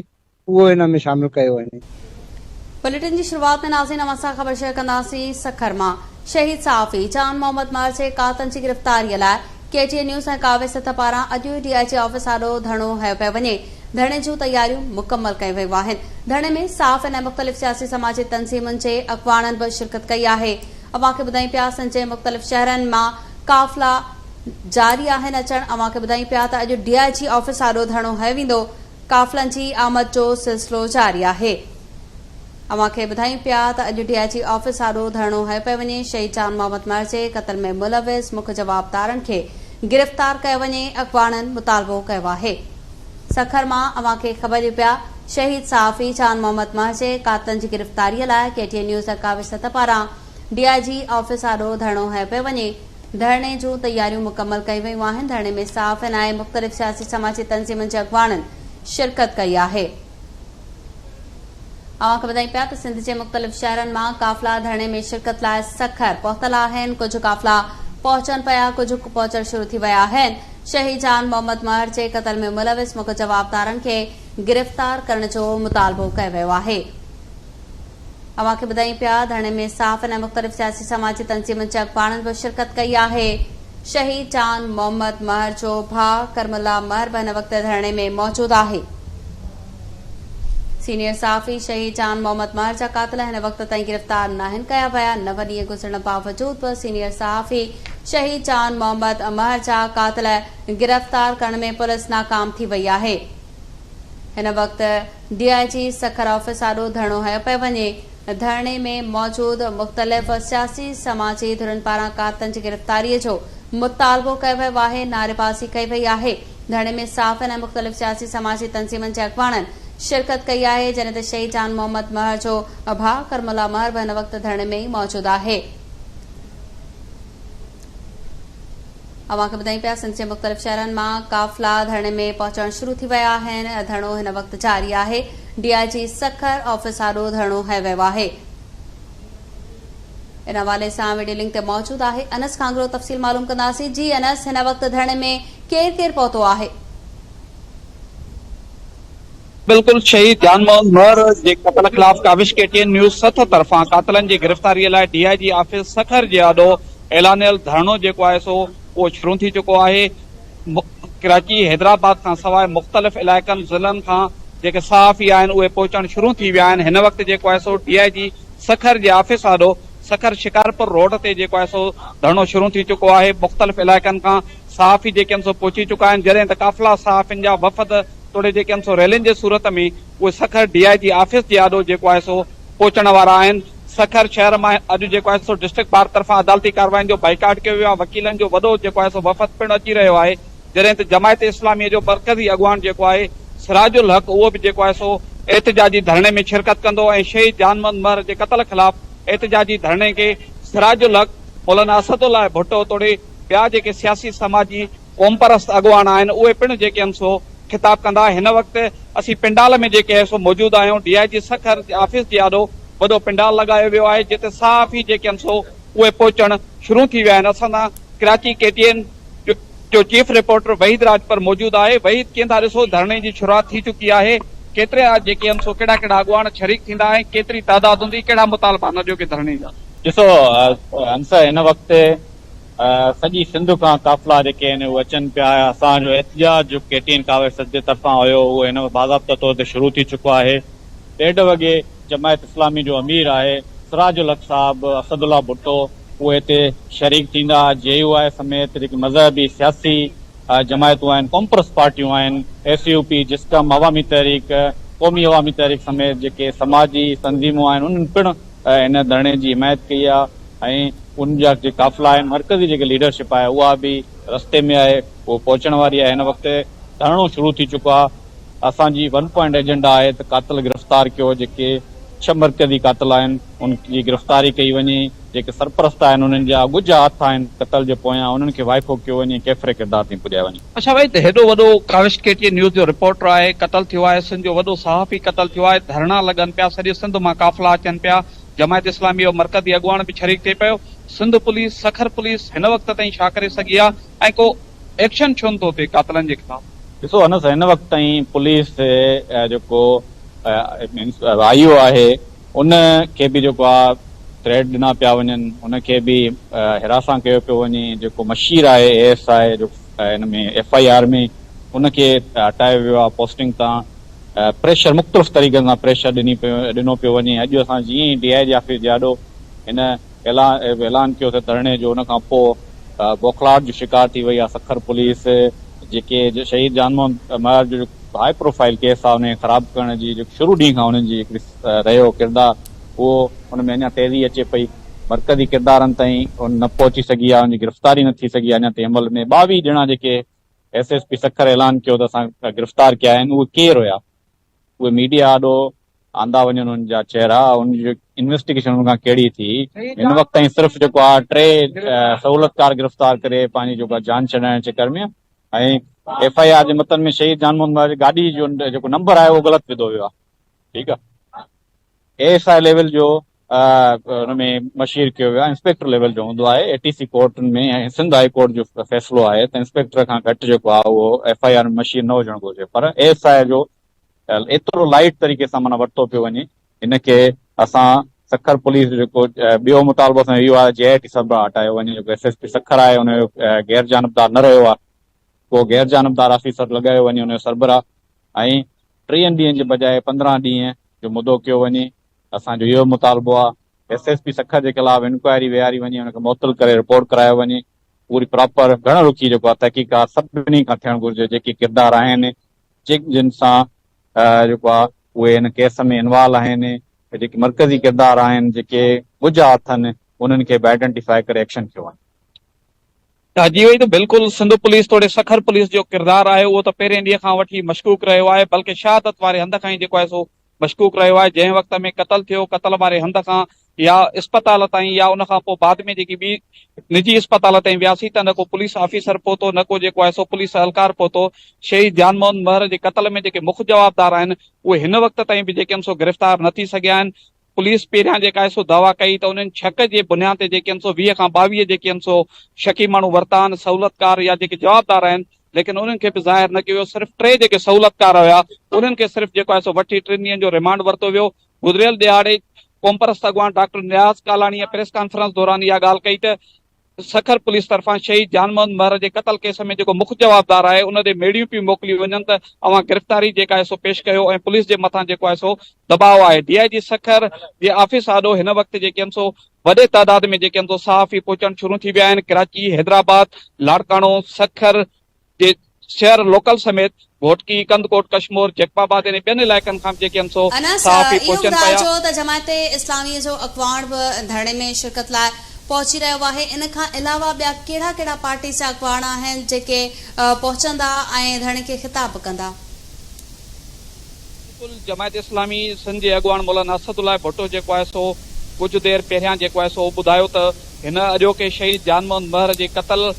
اهو ان ۾ شامل ڪيو وڃي. بليٽن جي شروعات ۾ ناظرين اوهان سان خبر شيئر ڪنداسين سکر مان شهيد صحافي جان محمد مهر جي قاتلن جي گرفتاري لاء ڪي ٽي اين نيوز ۽ ڪاوش سٿ پاران اڄ ڊي I جي آفيس آڏو ڌرڻو هنيو پيو وڃي ڌرڻي جون تياريون مڪمل ڪيون ويون آهن ڌرڻي ۾ صحافين ۽ مختلف سياسي سماجي تنظيمن جي اڳواڻن به شرڪت ڪئي آهي اوهان کي ٻڌايون پيا سنڌ جي مختلف شهرن مان قافلا جاري آهن اچڻ اوهان کي ٻڌايون پيا ته اڄ ڊي I جي آفيس آڏو ڌرڻو هنيو ويندو قافلن جي آمد جو سلسلو جاري آهي. اوهان کي ٻڌايون پيا ته اڄ ڊي I جي آفيس آڏو ڌرڻو هنيو پيو وڃي، شهيد جان محمد مهر جي قتل ۾ ملوث مک جوابدارن کي گرفتار ڪيو وڃي، اڳواڻن مطالبو ڪيو آهي. سکر مان اوهان کي خبر ڏيون پيا شهيد صحافي جان محمد مهر جي قاتلن جي گرفتاري لاء ڪي ٽي اين نيوز ۽ ڪاوش سٿ پاران ڊي I جي آفيس آڏو ڌرڻو هنيو پيو وڃي، ڌرڻي جون تياريون مڪمل ڪيون ويون آهن، ڌرڻي ۾ صحافين ۽ مختلف سياسي سماجي تنظيمن جي اڳواڻن شرڪت ڪئي آهي. اوهان کي ٻڌايون پيا ته سنڌ جي مختلف شهرن مان قافلا ڌرڻي ۾ شرڪت لاء سکر پهتل آهن، ڪجهه قافلا پهچن پيا ڪجهه پهچڻ شروع ٿي ويا آهن، شهيد جان محمد مهر جي قتل ۾ ملوث مک جوابدارن کي گرفتار ڪرڻ جو مطالبو ڪيو ويو آهي. اوهان کي ٻڌايون پيا ڌرڻي ۾ صحافين ۽ مختلف سياسي سماجي تنظيمن جي اڳواڻن به شرڪت ڪئي آهي. شهيد جان محمد مهر جو ڀاء ڪرم الله مهر به هن وقت ڌرڻي ۾ موجود آهي. سينيئر صحافي شهيد جان محمد مهر جا قاتل هن وقت تائين گرفتار ناهن ڪيا ويا، نو ڏينهن گذرڻ باوجود به سينيئر صحافي شهيد جان محمد مهر جا قاتل گرفتار ڪرڻ ۾ پوليس ناڪام ٿي وئي آهي. هن وقت ڊي I جي سکر آفيس آڏو ڌرڻو هنيو پيو وڃي، ڌرڻي ۾ موجود مختلف سياسي سماجي ڌرين پاران قاتلن جي گرفتاري جو مطالبو ڪيو ويو آهي، نعريبازي ڪئي وئي آهي، ڌرڻي ۾ صحافين ۽ مختلف سياسي سماجي تنظيمن جي اڳواڻن شرڪت ڪئي آهي، جڏهن ته شهيد جان محمد مهر جو ڀاء ڪرم الله مهر به هن وقت ڌرڻي ۾ ئي موجود آهي. اوهان کي ٻڌايون پيا سنڌ جي مختلف شهرن مان قافلا ڌرڻي ۾ پهچڻ شروع ٿي ويا آهن، ڌرڻو هن وقت جاري آهي، ڊي I جي سکر آفيس آڏو ڌرڻو هنيو ويو آهي. ان حوالي سان وڊيو لنڪ تي موجود آهي انس کانگرو تفصيل معلوم ڪنداسين جي انس هن وقت ڌرڻي ۾ ڪير ڪير پهتو آهي. بلڪل شهيد جان محمد مهر جي قتل خلاف ڪاوش ڪي ٽي اين نيوز سٿ طرفان قاتلن جي گرفتاري لاء ڊي I جي آفيس سکر جي آڏو اعلانيل ڌرڻو جيڪو آهي سو اهو شروع ٿي چڪو آهي ڪراچي حيدرآباد کان سواء مختلف علائقن ضلعن کان جيڪي صحافي آهن اهي پهچڻ شروع ٿي ويا آهن هن وقت جيڪو آهي سو ڊي I جي سکر جي آفيس آڏو سکر شڪارپور روڊ تي جيڪو آهي سو ڌرڻو شروع ٿي چڪو آهي مختلف علائقن کان صحافي جيڪي آهن سو پهچي چڪا آهن جڏهن ته قافلا صحافين جا وفد توڙي جيڪي آهن سو ريلين جي صورت ۾ اهي سکر ڊي I جي آفيس جي آڏو جيڪو آهي سو پهچڻ وارا آهن سکر شهر مان اڄ جيڪو آهي سو ڊسٽرڪٽ بار طرفان عدالتي ڪارروائين جو بائيڪاٽ ڪيو ويو آهي وڪيلن جو وڏو جيڪو آهي سو وفد پڻ اچي رهيو آهي جڏهن ته جماعت اسلامي جو مرڪزي اڳواڻ جيڪو آهي سراج الحق اهو به جيڪو آهي سو احتجاجي ڌرڻي ۾ شرڪت ڪندو ۽ شهيد جان محمد مهر جي قتل خلاف احتجاجي ڌرڻي کي سراج الحق مولانا اسد الله ڀٽو توڙي ٻيا جيڪي سياسي سماجي قومپرست اڳواڻ آهن اهي پڻ جيڪي آهن سو خطاب ڪندا هن وقت اسين پنڊال ۾ جيڪي آهي سو موجود آهيون ڊي I جي سکر آفيس جي آڏو وڏو پنڊال لڳايو ويو آهي جتي صحافي جيڪي آهن سو اهي پهچڻ شروع ٿي ويا آهن اسان سان ڪراچي ڪي ٽي اين جو چيف رپورٽر وحيد راڄپر موجود آهي وحيد ڪيئن ٿا ڏسو ڌرڻي جي شروعات ٿي چڪي آهي ڪيترا جيڪي آهن سو ڪهڙا ڪهڙا اڳواڻ شريڪ ٿيندا ۽ ڪيتري تعداد هوندي ڪهڙا مطالبا آهن اڄوڪي ڌرڻي جا. ڏسو انس هن وقت سڄي سنڌ کان قافلا جيڪي آهن اهي اچن پيا اسان جو احتجاج جو ڪي ٽي اين ڪاوش سٿ جي طرفان هيو اهو هن وقت باضابطه طور تي شروع ٿي چڪو آهي ڏيڍ وڳي جماعت اسلامي جو امير آهي سراج الحق صاحب اسد الله ڀٽو اهي هتي شريڪ ٿيندا جي يو آء سميت جيڪي مذهبي سياسي جماعتون آهن قومپرست پارٽيون آهن ايس يو پي جسقم عوامي تحريڪ قومي عوامي تحريڪ سميت جيڪي سماجي تنظيمون آهن انهن پڻ هن ڌرڻي جي حمايت ڪئي آهي ۽ ان جا جيڪي قافلا آهن مرڪزي جيڪي ليڊرشپ آهي اها به رستي ۾ آهي اهو پهچڻ واري آهي هن وقت ڌرڻو شروع ٿي چڪو آهي اسان جي ون پوائنٽ ايجنڊا آهي ته قاتل گرفتار ڪيو جيڪي ڇهه مرڪزي قاتل آهن ان جي گرفتاري ڪئي وڃي جيڪي سرپرست آهن انهن جا ڳجها هٿ آهن قتل جي پويان انهن کي وائکو ڪيو وڃي ڪيفري ڪردار تائين پڄايو وڃي. اڇا وحيد هيڏو وڏو ڪاوش ڪي ٽي اين نيوز جو رپورٽر آهي قتل ٿيو آهي سنڌ جو وڏو صحافي قتل ٿيو آهي ڌرڻا لڳن پيا سڄي سنڌ مان قافلا اچن پيا جماعت اسلامي جو مرڪزي اڳواڻ به شريڪ ٿئي پيو سنڌ پوليس سکر پوليس هن وقت تائين ڇا ڪري سگهي آهي ۽ ڪو ايڪشن ڇو نٿو ٿئي قاتلن جي خلاف. ڏسو انس هن وقت تائين پوليس جيڪو آئي او آهي ان کي به جيڪو آ ٿريٽ ڏنا پيا وڃن ان کي به حراسان ڪيو پيو وڃي جيڪو مشير آهي اي ايس I جو ان ۾ ايف I R ۾ ان کي هٽايو ويو آ پوسٽنگ تان پريشر مختلف طريقن سان پريشر ڏني پيو ڏنو پيو وڃي اڄ اسان جيئن ئي ڊي I جي آفيس جي آڏو هن اعلان اعلان ڪيو ته ڌرڻي جو ان کان پوء بوکلاهٽ جو شڪار ٿي وئي آ سکر پوليس جيڪي شهيد جان محمد مهر جو هاء پروفائيل ڪيس آ ان کي خراب ڪرڻ جي جيڪو شروع ڏينهن کان انهن جي هڪڙي رهيو ڪردار اهو ان ۾ اڃا تيزي اچي پئي مرڪزي ڪردارن تائين ان نه پهچي سگهي آ ان جي گرفتاري نه ٿي سگهي آ اڃا تائين عمل ۾ 22 ڄڻا جيڪي ايس ايس پي سکر اعلان ڪيو ته اسان گرفتار ڪيا آهن اهي ڪير هيا اهي ميڊيا آڏو آندا وڃن انهن جا چهرا ان جي انويسٽيگيشن ان کان ڪهڙي ٿي هن وقت تائين صرف جيڪو آ ٽي سهولتڪار گرفتار ڪري پنهنجي جيڪو آ جان ڇڏائڻ چڪر ۾ ۽ ايف I R جي متن ۾ شهيد جان محمد مهر جي گاڏي جو جيڪو نمبر آهي اهو غلط وڌو ويو آ ٺيڪ آ اي ايس I level جو ان ۾ مشير ڪيو ويو آهي انسپيڪٽر ليول جو هوندو آهي اي ٽي سي ڪورٽن ۾ ۽ سنڌ هاء ڪورٽ جو فيصلو آهي ته انسپيڪٽر کان گهٽ جيڪو آهي اهو ايف I R ۾ مشير نه هجڻ گهرجي پر اي ايس I جو ايترو لائيٽ طريقي سان معنيٰ ورتو پيو وڃي ان کي اسان سکر پوليس جو جيڪو ٻيو مطالبو اسان جو اهو آهي جي آء ٽي سربراهه هٽايو وڃي جيڪو ايس ايس پي سکر آهي ان جو غير جانبدار نه رهيو آهي ڪو غير جانبدار آفيسر لڳايو وڃي ان جو سربراهه ۽ ٽيهن ڏينهن جي بجاء 15 ڏينهن جو مدو ڪيو وڃي اسان جو اهو مطالبو آهي ايس ايس پي سکر جي خلاف انڪوائري ويهاري وڃي ان کي معطل ڪري رپورٽ ڪرايو وڃي پوري پراپر گهڻ رخي جيڪو آهي تحقيقات سڀني کان ٿيڻ گهرجي جيڪي ڪردار آهن جن جن سان جيڪو آهي اهي هن ڪيس ۾ انوالو آهن جيڪي مرڪزي ڪردار آهن جيڪي ڳجها اٿن انهن کي به آئيڊنٽيفائي ڪري ايڪشن ڪيو وڃي. جي وئي ته بلڪل سنڌ پوليس توڙي سکر پوليس جو ڪردار آهي اهو ته پهرين ڏينهن کان وٺي مشڪوڪ رهيو آهي بلڪه شهادت واري هنڌ کان ئي جيڪو آهي سو مشڪوڪ رهيو آهي جنهن وقت ۾ قتل ٿيو قتل واري هنڌ کان يا اسپتال تائين يا ان کان پوء بعد ۾ جيڪي ٻي نجي اسپتال تائين وياسين ته نه ڪو پوليس آفيسر پهتو نه ڪو جيڪو آهي سو پوليس اهلڪار پهتو شهيد جان محمد مهر جي قتل ۾ جيڪي مک جوابدار آهن اهي هن وقت تائين به جيڪي آهن سو گرفتار نه ٿي سگهيا آهن پوليس پهريان جيڪا آهي سو دعويٰ ڪئي ته انهن شڪ جي بنياد تي جيڪي آهن سو 20 کان 22 جيڪي آهن سو شڪي ماڻهو ورتا آهن سهولتڪار يا جيڪي جوابدار آهن ليڪن انهن کي به ظاهر نه ڪيو ويو صرف ٽي جيڪي سهولتڪار هيا انهن کي صرف جيڪو آهي سو وٺي ٽن ڏينهن جو ريمانڊ ورتو ويو گذريل ڏهاڙي قومپرست اڳواڻ ڊاڪٽر نياز ڪالاڻيء پريس ڪانفرنس دوران اها ڳالهه ڪئي ته سکر پوليس طرفان شهيد جان محمد مهر جي قتل ڪيس ۾ جيڪو مک جوابدار آهي ان ڏي ميڙيون پيون موڪليون وڃن ته اوهان گرفتاري جيڪا آهي سو پيش ڪيو ۽ پوليس جي مٿان جيڪو آهي سو دٻاء آهي ڊي I جي سکر جي آفيس آڏو هن وقت جيڪي آهن سو وڏي تعداد ۾ جيڪي آهن سو صحافي پهچڻ شروع ٿي ويا آهن ڪراچي حيدرآباد لاڙڪاڻو سکر جي شهر لوڪل سميت گهوٽڪي، ڪنڌڪوٽ، ڪشمور، جيڪب آباد يعني ٻين علائقن کان به جيڪي آهن سو انس، صحافي اهو پهچن پيا. ٻڌائجو ته جماعت اسلاميء جو اڳواڻ به ڌرڻي ۾ شرڪت لاء پهچي رهيو آهي، ان کان علاوه ٻيا ڪهڙا ڪهڙا پارٽيز جا اڳواڻ آهن جيڪي پهچندا ۽ ڌرڻي کي خطاب به ڪندا؟ بلڪل جماعت اسلامي سنڌ جي اڳواڻ مولانا اسد الله ڀٽو جيڪو آهي سو ڪجهه دير پهريان جيڪو آهي سو ٻڌايو ته هن اڄوڪي شهيد جان محمد مهر جي قتل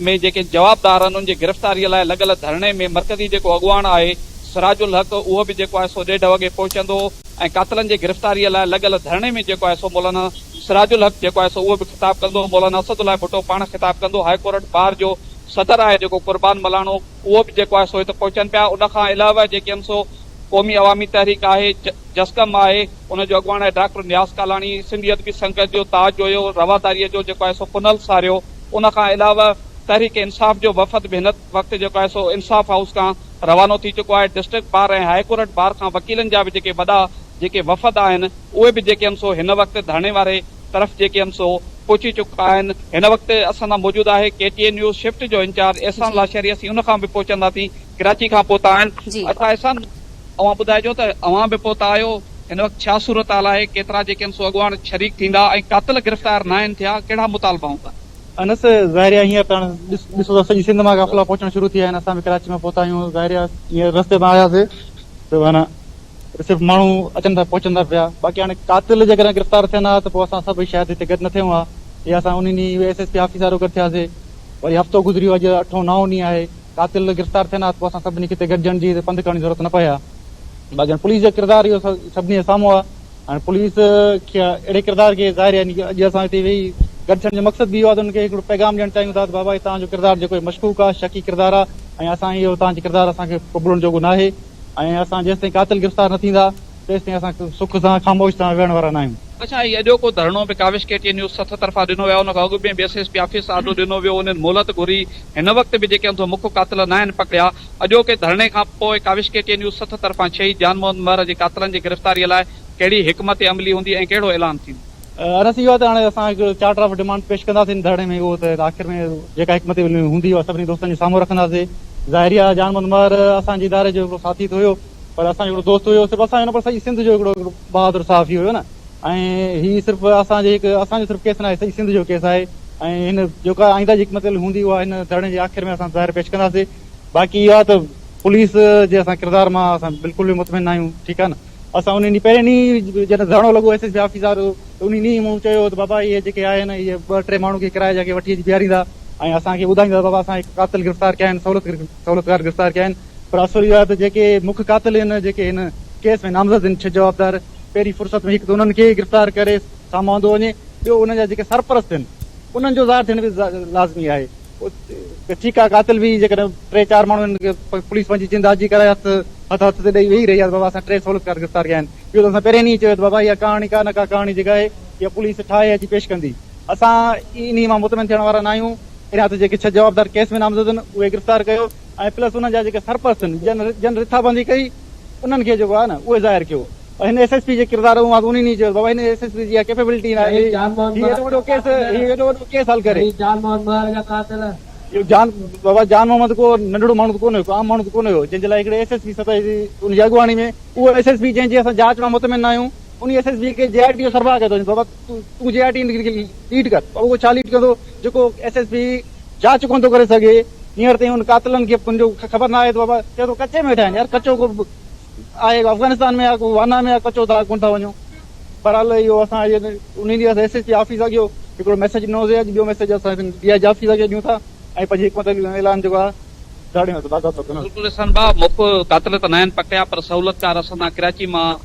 ۾ جيڪي جوابدار آهن ان جي گرفتاري لاء لڳل ڌرڻي ۾ مرڪزي جيڪو اڳواڻ آهي سراج الحق اهو به جيڪو آهي سو ڏيڍ وڳي پهچندو ۽ قاتلن جي گرفتاري لاء لڳل ڌرڻي ۾ جيڪو آهي سو مولانا سراج الحق جيڪو آهي سو اهو به خطاب ڪندو مولانا اسد الله ڀٽو پاڻ خطاب ڪندو هاء ڪورٽ بار جو صدر آهي جيڪو قربان ملاڻو اهو به جيڪو آهي سو هت پهچن پيا. ان کان علاوه جيڪي آهن سو قومي عوامي تحريڪ آهي، جسقم آهي، ان جو اڳواڻ آهي ڊاڪٽر نياز ڪالاڻي، سنڌي ادبي سنگت جو تاج جويو، رواداريء جو جيڪو آهي سو پنهل ساريو، ان کان علاوه تحريڪ انصاف جو وفد به هن وقت جيڪو آهي سو انصاف هائوس کان روانو ٿي چڪو آهي. District bar ۽ high court bar کان وڪيلن جا به جيڪي وڏا جيڪي وفد آهن اهي به جيڪي آهن سو هن وقت ڌرڻي واري طرف جيڪي آهن سو پهچي چڪا آهن. هن وقت اسان سان موجود آهي K T N news shift جو انچارج احسان لاشاري اسين ان کان به پهچنداسين ڪراچي کان پهتا آهن. اڇا احسان اوهان ٻڌائجو ته اوهان به پهتا آهيو هن وقت ڇا صورتحال آهي، ڪيترا جيڪي آهن سو اڳواڻ شريڪ ٿيندا ۽ قاتل گرفتار ناهن ٿيا، ڪهڙا مطالبا هوندا؟ انس، ظاهر آهي هينئر ته هاڻي ڏسو ته سڄي سنڌ مان قافلا پهچڻ شروع ٿي ويا آهن، اسان به ڪراچي مان پهتا آهيون، ظاهر آهي هينئر رستي مان آياسي ته معنيٰ صرف ماڻهو اچن ٿا پهچن ٿا پيا، باقي هاڻي قاتل جيڪڏهن گرفتار ٿين ها ته پوء اسان سڀ شايد هتي گڏ نه ٿيون ها، يا اسان انهي ڏينهن ايس ايس پي آفيس آڏو گڏ ٿياسي، وري هفتو گذري ويو اڄ اٺون نائون ڏينهن آهي، قاتل گرفتار ٿين ها ته پوء اسان سڀني کي هتي گڏجڻ جي هتي پنڌ ڪرڻ جي ضرورت نه پئي ها. باقي هاڻي پوليس جو ڪردار اهو سڀني جي سامهون آهي هاڻي پوليس کي اهڙي ڪردار کي ظاهر يعني اڄ اسان هتي ويهي گڏ ٿيڻ جو مقصد به اهو آهي ته انهن کي هڪڙو پيغام ڏيڻ چاهيون ٿا ته بابا هي توهان جو ڪردار جيڪو مشڪوڪ آهي شڪي ڪردار آهي ۽ اسان اهو توهان جي ڪردار اسان کي قبولڻ جوڳو ناهي ۽ اسان جيستائين قاتل گرفتار نه ٿيندا تيستائين اسان سک سان خاموش سان ويهڻ وارا ناهيون. اڇا هي اڄوڪو ڌرڻو به ڪاوش ڪي ٽي نيوز سٿ طرفان ڏنو ويو آهي ان کان اڳ ۾ به ايس ايس پي آفيس آڏو ڏنو ويو انهن مهلت گهري هن وقت به جيڪي انڌو مک قاتل ناهن پڪڙيا اڄوڪي ڌرڻي کان پوء ڪاوش ڪي ٽي نيوز سٿ طرفان شهيد جان محمد مهر جي قاتلن جي گرفتاري لاء ڪهڙي حڪمت عملي هوندي ۽ ڪهڙو اعلان ٿيندو؟ عرض اهو آهي ته هاڻي اسان هڪ چارٽر آف ڊمانڊ پيش ڪنداسين ڌرڻي ۾ اهو ته آخر ۾ جيڪا حڪمت عملي هوندي اها سڀني دوستن جي سامهون رکنداسين ظاهري آهي جان محمد مهر اسان جي اداري جو هڪڙو ساٿي ته هيو پر اسان جو هڪڙو دوست هيو صرف اسان جو نه پر سڄي سنڌ جو هڪڙو هڪڙو بهادر صحافي هيو نه ۽ هي صرف اسان جي هڪ اسان جو صرف ڪيس ناهي سڄي سنڌ جو ڪيس آهي ۽ هن جيڪا آئنده جي حڪمت عملي هوندي اها هن ڌرڻي جي آخر ۾ اسان ظاهر پيش ڪنداسين باقي اها ته پوليس جي اسان ڪردار مان اسان بلڪل به مطمئن ناهيون ٺيڪ آهي نه اسان انهي ڏينهن پهرين ڏينهن جڏهن ڌرڻو لڳو ايس ايس پي آفيس وارو ته انهي ڏينهن مون چيو ته بابا اهي جيڪي آهن اهي ٻه ٽي ماڻهو کي ڪرائي جا کي وٺي اچي بيهاريندا ۽ اسان کي ٻڌائيندا ته بابا اسان هڪ قاتل گرفتار ڪيا آهن سهولت سهولتڪار گرفتار ڪيا آهن پر اصل اهو آهي ته جيڪي مک قاتل آهن جيڪي هن ڪيس ۾ نامزد آهن ڇهه جوابدار پهرين فرصت ۾ هڪ ته انهن کي گرفتار ڪري سامهون آندو وڃي ٻيو انهن جا جيڪي سرپرست آهن انهن جو ظاهر ٿيڻ به لازمي آهي ته ٺيڪ آهي قاتل به جيڪڏهن ٽي چار ماڻهو آهن پوليس پنهنجي جند آجي ڪرائي هٿ هٿ هٿ تي ڏئي ويهي رهي آهي ته بابا اسان ٽي سهولتڪار گرفتار ڪيا آهن اهو ته اسان پهرين ڏينهن چيو ته بابا اها ڪهاڻي ڪا نه ڪا ڪهاڻي جيڪا آهي اها پوليس ٺاهي اچي پيش ڪندي اسان انهي مان مطمئن ٿيڻ وارا نه آهيون پهريان ته جيڪي ڇهه جوابدار ڪيس ۾ نامزد آهن اهي گرفتار ڪيو ۽ پلس انهن جا جيڪي سرپرست آهن جن جن رٿابندي ڪئي انهن کي جيڪو آهي نه اهي ظاهر ڪيو ۽ هن ايس ايس پي جي ڪردار مان انهي ڏينهن چيو بابا هن ايس ايس پي جي اها ڪيپيبلٽي نه آهي هي ايڏو وڏو ڪيس هي ايڏو وڏو ڪيس حل ڪري. اهو جان بابا جان محمد ڪو ننڍڙو ماڻهو ته ڪونه هيو ڪو عام ماڻهو ته ڪونه هيو جنهن جي لاء هڪڙي ايس ايس پي سطح جي ان جي اڳواڻي ۾ اهو ايس ايس پي جنهن جي اسان جاچ مان مطمئن نه آهيون انهي ايس ايس پي کي جي آء ٽي جو سربراهه ڪيو ٿو وڃي بابا تون جي آء ٽي کي ليڊ ڪر بابا اهو ڇا ليڊ ڪندو جيڪو ايس ايس پي جاچ ڪونه ٿو ڪري سگهي هينئر تائين ان قاتلن کي ان جو خبر نه آهي ته بابا چئي ٿو ڪچي ۾ ويٺا آهن يار ڪچو ڪو آهي افغانستان ۾ آهي ڪو وانا ۾ آهي ڪچو ٿا ڪونه ٿا وڃو بهرحال اهو اسان انهي ڏينهن اسان ايس ايس پي آفيس اڳيو هڪڙو ميسيج ڏنو هوسي اڄ ٻيو ميسيج اسان ڊي I جي آفيس اڳيان ڏيون ٿا ۽ پنهنجي حڪمت عملي جو اعلان جيڪو آهي ڌرڻي ۾ باضابطو ڪنداسين. بلڪل احسان ڀاء مک قاتل ته ناهن پڪڙيا پر سهولتڪار اسان سان ڪراچي مان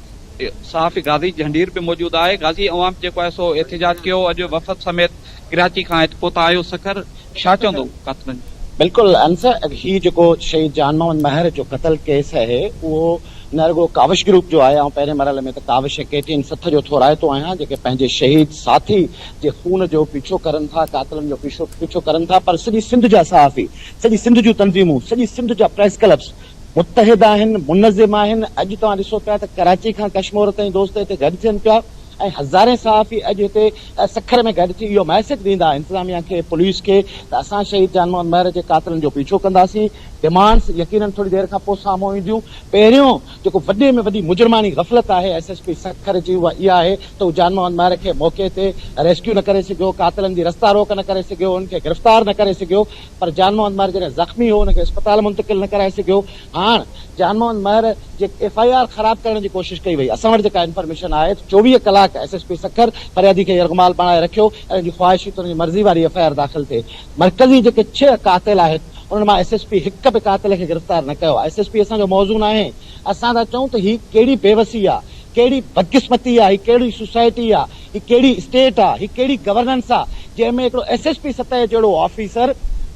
صحافي غازي جهنڊير به موجود آهي غازي اوهان به جيڪو آهي سو احتجاج ڪيو اڄ وفد سميت ڪراچي کان هت پهتا آهيو سکر ڇا چوندو قاتلن جي. بلڪل انس هي جيڪو شهيد جان محمد مهر جو قتل ڪيس اهي اهو نه رڳو ڪاوش گروپ جو آهي آئون پهرين مرحلي ۾ ته ڪاوش ۽ ڪي ٽي اين سٿ جو ٿورائتو آهيان جيڪي پنهنجي شهيد ساٿي جي خون جو پيڇو ڪرن ٿا قاتلن جو پيڇو ڪرن ٿا پر سڄي سنڌ جا صحافي سڄي سنڌ جون تنظيمون سڄي سنڌ جا پريس ڪلبس متحد آهن، منظم آهن، اڄ توهان ڏسو پيا ته ڪراچي کان ڪشمور تائين دوست هتي گڏ ٿين پيا ۽ هزارين صحافي اڄ هتي سکر ۾ گڏ ٿي اهو ميسيج ڏيندا انتظاميا کي پوليس کي ته اسان شهيد جان محمد مهر جي قاتلن جو پيڇو ڪنداسين، ڊمانڊز يقينن ٿوري دير کان پوء سامهون اينديون، پهريون جيڪو وڏي ۾ وڏي مجرماڻي غفلت آهي ايس ايس پي سکر جي اها اها آهي ته هو جان محمد مهر کي موقعي تي ريسڪيو نه ڪري سگهيو، قاتلن جي رستا روڪ نه ڪري سگهيو، انهن کي گرفتار نه ڪري سگهيو. پر جان محمد مهر جڏهن زخمي هو ان کي اسپتال منتقل نه ڪرائي سگهيو. هاڻ جان محمد مهر جي ايف I R خراب ڪرڻ جي ڪوشش ڪئي وئي. اسان وٽ جيڪا انفارميشن آهي ته 24 ڪلاڪ ايس ايس پي سکر فريادي کي يرغمال بڻائي رکيو ۽ ان جي خواهش هئي ته ان جي مرضي واري ايف I R داخل ٿئي. مرڪزي جيڪي ڇهه قاتل آهن انهن مان ايس ايس پي هڪ به قاتل کي گرفتار نه ڪيو آهي. ايس ايس پي اسان جو موضوع ناهي. اسان ٿا چئون ته هي ڪهڙي بيوسي آ، ڪهڙي بدقسمتي آ، هي ڪهڙي سوسائٽي آ، هي ڪهڙي اسٽيٽ آ، هي ڪهڙي گورننس آ، جنهن ۾ هڪڙو ايس ايس پي سطح جهڙو آفيسر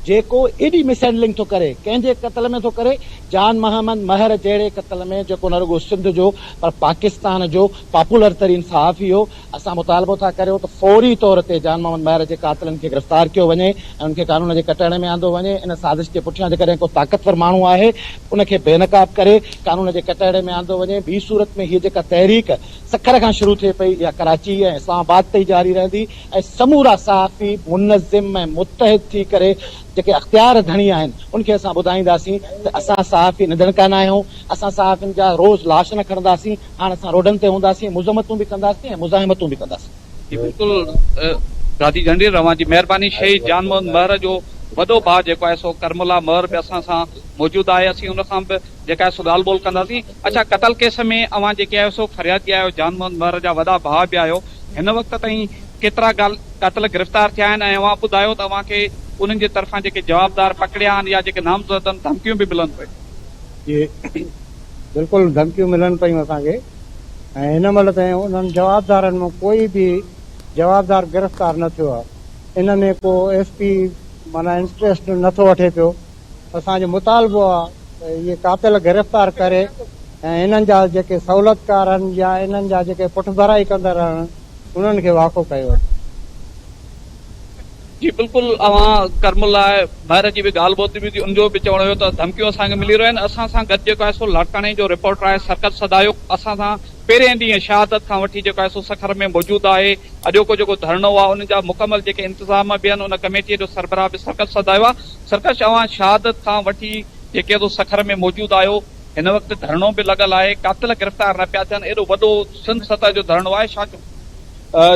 جيڪو ايڏي مس هينڊلنگ ٿو ڪري، ڪنهن جي قتل ۾ ٿو ڪري؟ جان محمد مهر جهڙي قتل ۾ جيڪو نه رڳو سنڌ جو پر پاڪستان جو پاپولر ترين صحافي هو، اسان مطالبو ٿا ڪريون ته فوري طور تي جان محمد مهر جي قاتلن کي گرفتار ڪيو وڃي ۽ ان کي قانون جي ڪٽهڙي ۾ آندو وڃي، ان سازش جي پٺيان جيڪڏهن ڪو طاقتور ماڻهو آهي ان کي بي نقاب ڪري قانون جي ڪٽهڙي ۾ آندو وڃي، ٻي صورت ۾ هيء جيڪا تحريڪ سکر کان شروع ٿئي پئي اها ڪراچي ۽ اسلام آباد تائين جاري رهندي ۽ سمورا صحافي منظم ۽ متحد ٿي ڪري جيڪي اختيار ڌڻي آهن ان کي اسان ٻڌائينداسين ته اسان صحافي نڌڻڪا ناهيون، اسان صحافين جا روز لاش نه کڻنداسين، هاڻ اسان روڊن تي هونداسين، مذمتون به ڪنداسين ۽ مزاحمتون به ڪنداسين. جي بلڪل گادي جهنڊي روان جي مهرباني شهيد جان محمد مهر جو وڏو ڀاء جيڪو آهي سو ڪرم الله مهر به اسان سان موجود آهي اسين ان سان به جيڪا آهي سو ڳالهه ٻولهه ڪنداسين اڇا قتل ڪيس ۾ اوهان جيڪي آهيو سو فريادي آهيو جان محمد مهر جا وڏا ڀاء به آهيو هن وقت تائين ڪيترا قاتل گرفتار ٿيا آهن ۽ اوهان ٻڌايو ته اوهان کي انهن جي طرفان جيڪي جوابدار پڪڙيا آهن يا جيڪي نامزد آهن ڌمڪيون به ملن پيون. جي بلڪل ڌمڪيون ملن پيون اسان کي ۽ هن مهل تائين انهن جوابدارن مان ڪوئي به جوابدار گرفتار نه ٿيو آهي ان ۾ ڪو ايس پي معنيٰ انٽريسٽ نه ٿو وٺي پيو اسان جو مطالبو آهي ته اهي قاتل گرفتار ڪري ۽ انهن جا جيڪي سهولتڪار آهن يا انهن جا جيڪي پٺڀرائي ڪندڙ آهن انهن کي واکو ڪيو وڃي. جي بلڪل اوهان ڪرم الله مهر جي به ڳالهه ٻڌي هوندي ان جو به چوڻ هيو ته ڌمڪيون اسان کي ملي رهيون آهن اسان سان گڏ جيڪو آهي سو لاڙڪاڻي جو رپورٽر آهي سرڪش سدايو اسان سان پهرين ڏينهن شهادت کان وٺي جيڪو آهي سو سکر ۾ موجود آهي اڄوڪو جيڪو ڌرڻو آهي ان جا مڪمل جيڪي انتظام به آهن ان ڪميٽي جو سربراهه به سرڪش سدايو آهي سرڪش اوهان شهادت کان وٺي جيڪي سو سکر ۾ موجود آهيو هن وقت ڌرڻو به لڳل آهي قاتل گرفتار نه پيا ٿين ايڏو وڏو سنڌ سطح جو ڌرڻو آهي ڇا چئو؟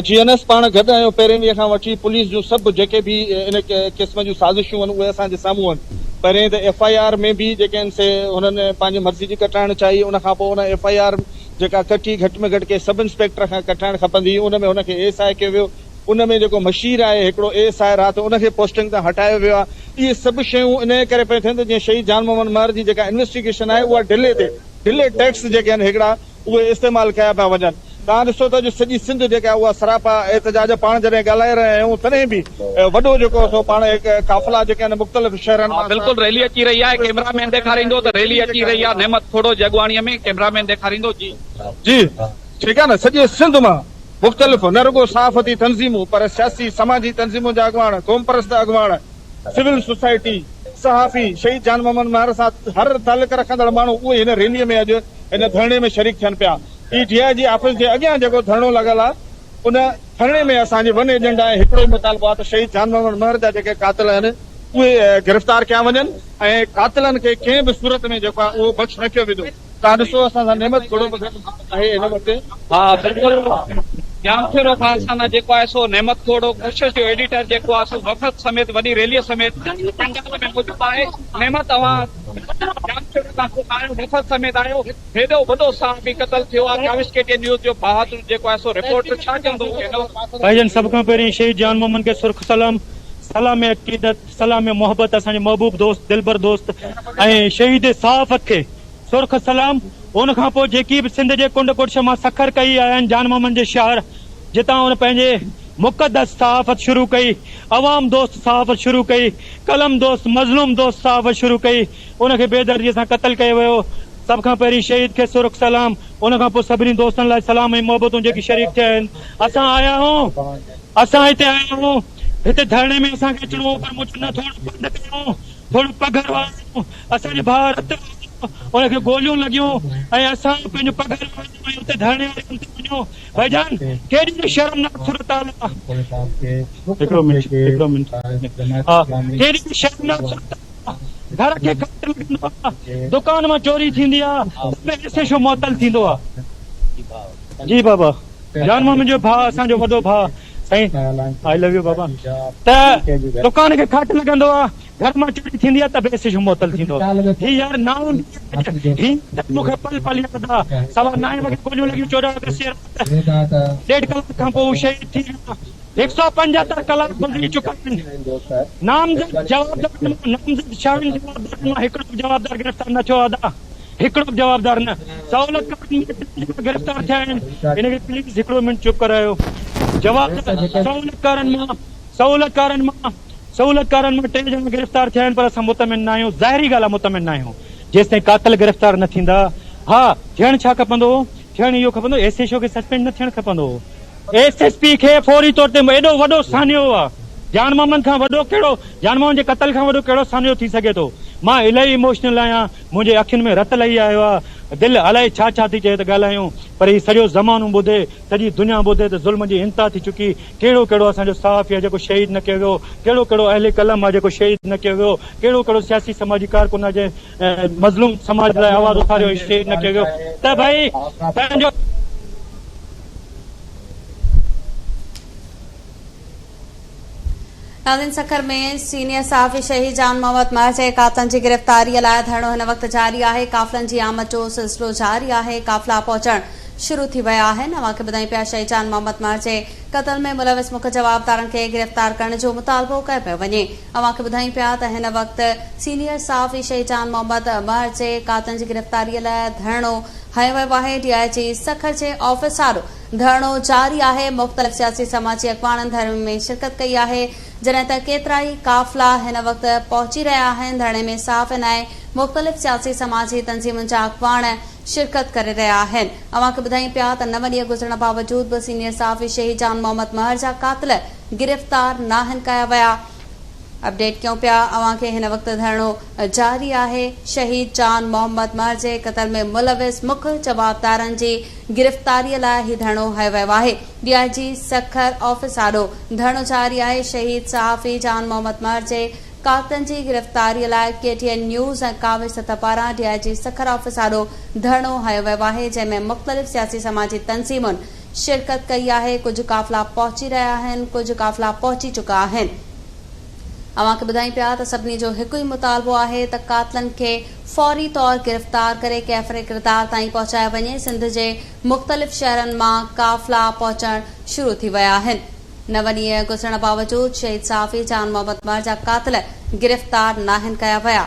جي اين ايس پاڻ گڏ آهيون پهرين ڏينهن کان وٺي پوليس جون سڀ جيڪي به ان قسم جون سازشون آهن اهي اسان جي سامهون آهن پهرين ته ايف I R ۾ به جيڪي آهن سي هنن پنهنجي مرضي جي ڪٽائڻ چاهي ان کان پوء ان ايف I R جيڪا ڪٽي گهٽ ۾ گهٽ ڪنهن سب انسپيڪٽر کان ڪٽائڻ کپندي هئي ان ۾ هن کي اي ايس I ڪيو ويو ان ۾ جيڪو مشير آهي هڪڙو اي ايس I رات ان کي پوسٽنگ تان هٽايو ويو آهي اهي سڀ شيون انهيء ڪري پيون ٿين ته جيئن شهيد جان محمد مهر جي جيڪا انويسٽيگيشن آهي اها ڊلي ٿئي ڊلي ٽيڪس جيڪي آهن هڪڙا اهي استعمال ڪيا پيا وڃن. توهان ڏسو ته اڄ سڄي سنڌ جيڪا آهي اها سراپا احتجاج پاڻ جڏهن ڳالهائي رهيا آهيون تڏهن به وڏو جيڪو سو پاڻ هڪ قافلا جيڪي آهن مختلف شهرن ها مان بلڪل ريلي اچي رهي آهي ڪيمرا مين ڏيکاريندو ته ريلي اچي رهي آهي نعمت کوڙو جي اڳواڻي ۾ ڪيمرا مين ڏيکاريندو جي. جي ٺيڪ آهي نه سڄي سنڌ مان مختلف نه رڳو صحافتي تنظيمون پر سياسي سماجي تنظيمن جا اڳواڻ قومپرست اڳواڻ سول سوسائٽي صحافي شهيد جان محمد مهر سان هر تعلق رکندڙ ماڻهو اهي هن ريلي ۾ اڄ هن ڌرڻي ۾ شريڪ ٿين پيا. هي ڊي I جي آفيس جي اڳيان جيڪو ڌرڻو لڳل آهي ان ڌرڻي ۾ اسان جي ون ايجنڊا ۽ هڪڙو ئي مطالبو آهي ته شهيد جان محمد مهر جا جيڪي قاتل آهن اهي گرفتار ڪيا وڃن ۽ قاتلن کي ڪنهن به صورت ۾ جيڪو آهي اهو بخش نه ڪيو ويندو. توهان ڏسو اسان سان نعمت گهڙو به گڏ آهي هن وقت. ها بلڪل ڄامشورو کان اسان سان جيڪو آهي سو نعمت کوڙو ڪوشش جو ايڊيٽر جيڪو آهي سو وفد سميت وڏي ريلي سميت پنڊال ۾ موجود آهي نعمت اوهان ڄامشورو کان خود آيو وفد سميت آيو هيڏو وڏو صحافي قتل ٿيو آهي ڪاوش ڪي ٽي نيوز جو بهادر جيڪو آهي سو رپورٽر ڇا چوندو هن وقت. ڀائيجان سڀ کان پهرين شهيد جان محمد کي سرخ سلام سلام عقيدت سلام محبت اسان جي محبوب دوست دلبر دوست ۽ شهيد صحافت کي سرخ سلام ان کان پوء جيڪي به سنڌ جي ڪنڊ ڪڙڇ مان سکر ڪهي آيا آهن جان محمد جي شهر جتان هن پنهنجي مقدس صحافت شروع ڪئي عوام دوست صحافت شروع ڪئي قلم دوست مظلوم دوست صحافت شروع ڪئي ان کي بيدردي سان قتل ڪيو ويو سڀ کان پهرين شهيد کي سرخ سلام ان کان پوء سڀني دوستن لاء سلام ۽ محبتون جيڪي شريڪ ٿيا آهن اسان آيا آهيون اسان هتي آيا آهيون هتي ڌرڻي ۾ اسان کي اچڻو هو پر مون چيو نه ٿورو پنڌ ڪيون ٿورو پگهر وهايون اسان جي ڀاء رت وهايو ان کي گوليون لڳيون ۽ اسان پنهنجو پگهر وهايو ۽ اتي ڌرڻي واري هنڌ تي وڃون ڀائيجان ڪيڏي نه شرمناڪ صورتحال آ هڪڙو منٽ هڪڙو منٽ ها ڪيڏي نه شرمناڪ صورتحال آ گهر کي کاٽ لڳندو آ دڪان مان چوري ٿيندي آ ته به ايس ايڇ او معطل ٿيندو آ جي بابا جان محمد جو ڀاء اسان جو وڏو ڀاء سائين آئي لو يو بابا ته دڪان کي کاٽ لڳندو آ گهر مان چوري ٿيندي آ ته به ايس ايڇ او معطل ٿيندو آ هي يار نائون ڏينهن اڄ هي ته مون کي پل پل ياد آ سوا نائين وڳي گوليون لڳيون 14 آگسٽ جي رات ڏيڍ ڪلاڪ کان پوء هو شهيد ٿي ويو هڪ سئو 75 ڪلاڪ گذري چڪا آهن نامزد جوابدارن مان نامزد ڇهن جوابدارن مان هڪڙو به جوابدار گرفتار نه ٿيو ادا هڪڙو به جوابدار نه سهولتڪارن ۾ ٽن ڄڻا گرفتار ٿيا آهن ان کي پليز هڪڙو منٽ چپ ڪرايو جوابدار سهولتڪارن مان سهولتڪارن مان سهولتڪارن مان ٽي ڄڻا گرفتار ٿيا آهن پر اسان مطمئن نه آهيون ظاهري ڳالهه آهي مطمئن نه آهيون جيستائين قاتل گرفتار نه ٿيندا ها ٿيڻ ڇا کپندو هو ٿيڻ اهو کپندو ايس ايڇ او کي سسپينڊ نه ٿيڻ کپندو هو ايس ايس پي کي فوري طور تي ايڏو وڏو سانحو آ جان محمد کان وڏو ڪهڙو جان محمد جي قتل کان وڏو ڪهڙو سانحو ٿي سگهي ٿو مان الاهي ايموشنل آهيان منهنجي اکين ۾ رت لهي آيو آ. دل الائي ڇا ڇا ٿي چئي ته ڳالهايون پر هي سڄو زمانو ٻڌي، سڄي دنيا ٻڌي ته ظلم جي انتها ٿي چڪي. ڪهڙو ڪهڙو اسان جو صحافي آهي جيڪو شهيد نه ڪيو ويو، ڪهڙو ڪهڙو اهل قلم آهي جيڪو شهيد نه ڪيو ويو، ڪهڙو ڪهڙو سياسي سماجي ڪارڪن آهي جنهن مظلوم سماج لاء آواز اٿاريو ۽ شهيد نه ڪيو ويو ته ڀئي پنهنجو. ناظرين سکر ۾ سينيئر صحافي شهيد جان محمد مهر جي قاتلن جي گرفتاري لاء ڌرڻو هن وقت جاري آهي، قافلن جي آمد جو سلسلو جاري آهي، قافلا پهچڻ شروع ٿي ويا آهن، اوهان کي ٻڌايون پيا شهيد جان محمد مهر جي قتل ۾ ملوث مک جوابدارن کي گرفتار ڪرڻ جو مطالبو ڪيو پيو وڃي، اوهان کي ٻڌايون پيا ته هن وقت سينيئر صحافي شهيد جان محمد مهر جي قاتلن جي گرفتاري لاء ڌرڻو هنيو ويو آهي، ڊي I جي سکر جي آفيس آڏو ڌرڻو جاري آهي، مختلف سياسي سماجي اڳواڻن ڌرڻي ۾ شرڪت ڪئي آهي، جڏهن ته ڪيترائي قافلا هن وقت پهچي رهيا آهن، ڌرڻي ۾ صحافين ۽ مختلف سياسي سماجي تنظيمن جا اڳواڻ شرڪت ڪري رهيا آهن، اوهان کي ٻڌايون پيا ته نو ڏينهن گذرڻ باوجود به سينيئر صحافي شهيد جان محمد مهر جا قاتل گرفتار ناهن ڪيا ويا. اپڊيٽ ڪيون پيا اوهان کي هن وقت ڌرڻو جاري آهي شهيد جان محمد مهر جي قتل ۾ ملوث مک جوابدارن جي گرفتاري لاء هي ڌرڻو هنيو ويو آهي ڊي I جي سکر آفيس آڏو ڌرڻو جاري آهي شهيد صحافي جان محمد مهر جي قاتلن جي گرفتاري لاء ڪي ٽي اين نيوز ۽ ڪاوش سٿ پاران ڊي I جي سکر آفيس آڏو ڌرڻو هنيو ويو آهي جنهن ۾ مختلف سياسي سماجي تنظيمن شرڪت ڪئي آهي، ڪجهه قافلا پهچي رهيا آهن، ڪجهه قافلا پهچي چڪا آهن. اوهان کي ٻڌايون پيا ته سڀني جو هڪ ئي مطالبو آهي ته قاتلن کي فوري طور گرفتار ڪري ڪيفر ڪردار تائين پهچايو وڃي، سنڌ جي مختلف شهرن مان قافلا پهچڻ شروع ٿي ويا آهن. نو ڏينهن گذرڻ باوجود شهيد صحافي جان محمد مهر جا قاتل گرفتار ناهن ڪيا ويا.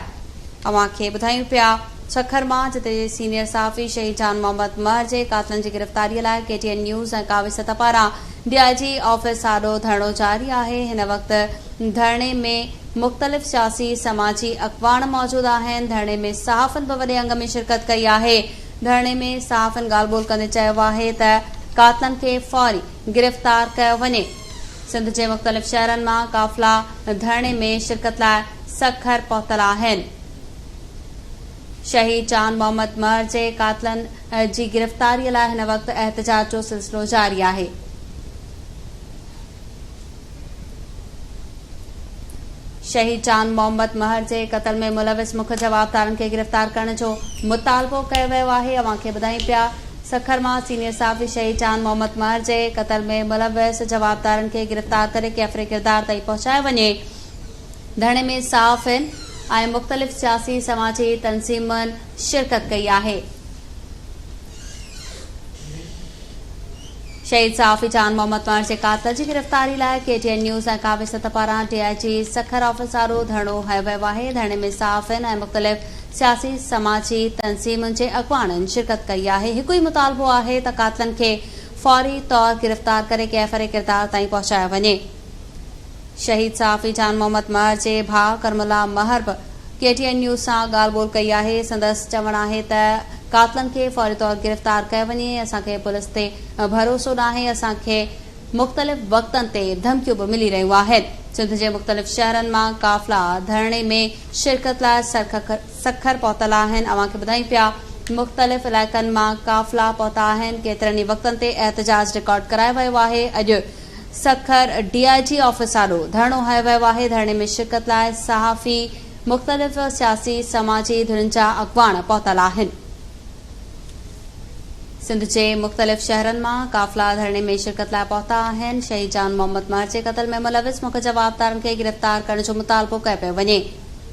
اوهان کي ٻڌايون پيا سکر مان جتي سينيئر صحافي شهيد جان محمد مهر جي قاتلن جي گرفتاري لاء ڪي ٽي اين نيوز ۽ ڪاوش سطح پاران ڊي I جي آفيس آڏو ڌرڻو جاري آهي هن وقت ڌرڻي ۾ مختلف سياسي سماجي اڳواڻ موجود آهن ڌرڻي ۾ صحافين به وڏي انگ ۾ شرڪت ڪئي آهي ڌرڻي ۾ صحافين ڳالهه ٻولهه ڪندي چيو آهي ته قاتلن کي فوري گرفتار ڪيو وڃي سنڌ جي مختلف شهرن مان قافلا ڌرڻي ۾ شرڪت لاء سکر پهتل آهن. شهيد جان محمد مهر جي قاتلن جي گرفتاري لاء هن وقت احتجاج جو سلسلو جاري آهي. شهيد جان محمد مهر جي قتل ۾ ملوث مک جوابدارن کي گرفتار ڪرڻ جو مطالبو ڪيو ويو آهي. اوهان کي ٻڌايون پيا سکر مان سينيئر صحافي شهيد جان محمد مهر جي قتل ۾ ملوث جوابدارن کي گرفتار ڪري ڪيفري ڪردار تائين پهچايو وڃي. ڌرڻي ۾ صحافين ۽ مختلف سياسي سماجي تنظيمن شرڪت ڪئي آهي. شهيد صحافي جان محمد مهر جي قاتل جي گرفتاري لاء ڪي ٽي اين نيوز ۽ ڪاوش سٿ پاران ڊي I جي سکر آفيس آڏو ڌرڻو هنيو ويو آهي. ڌرڻي ۾ صحافين ۽ مختلف سياسي سماجي تنظيمن جي اڳواڻن شرڪت ڪئي آهي. هڪ ئي مطالبو آهي ته قاتلن کي فوري طور گرفتار ڪري ڪيفر ڪردار تائين پهچايو وڃي. شهيد صحافي جان محمد مهر جي ڀاء ڪرم الله مهر به ڪي ٽي اين نيوز سان ڳالهه ٻولهه ڪئي آهي، سندس چوڻ آهي ته قاتلن کي فوري طور گرفتار ڪيو وڃي، اسان کي پوليس تي ڀروسو ناهي، اسان کي مختلف وقتن تي ڌمڪيون به ملي رهيون آهن. سنڌ جي مختلف شهرن مان قافلا ڌرڻي ۾ شرڪت لاء سکر پهتل آهن، اوهان کي ٻڌايون پيا مختلف علائقن مان قافلا پهتا آهن، ڪيترن ئي وقتن تي احتجاج رڪارڊ ڪرايو ويو آهي، اڄ سکر ڊي I جي آفيس آڏو ڌرڻو هنيو ويو آهي، ڌرڻي ۾ شرڪت لاء صحافي، مختلف سياسي سماجي ڌرين جا اڳواڻ پهتل آهن. سنڌ جي مختلف شهرن مان قافلا ڌرڻي ۾ شرڪت لاء پهتا آهن، شهيد جان محمد مهر جي قتل ۾ ملوث مک جوابدارن کي گرفتار ڪرڻ جو مطالبو ڪيو پيو وڃي،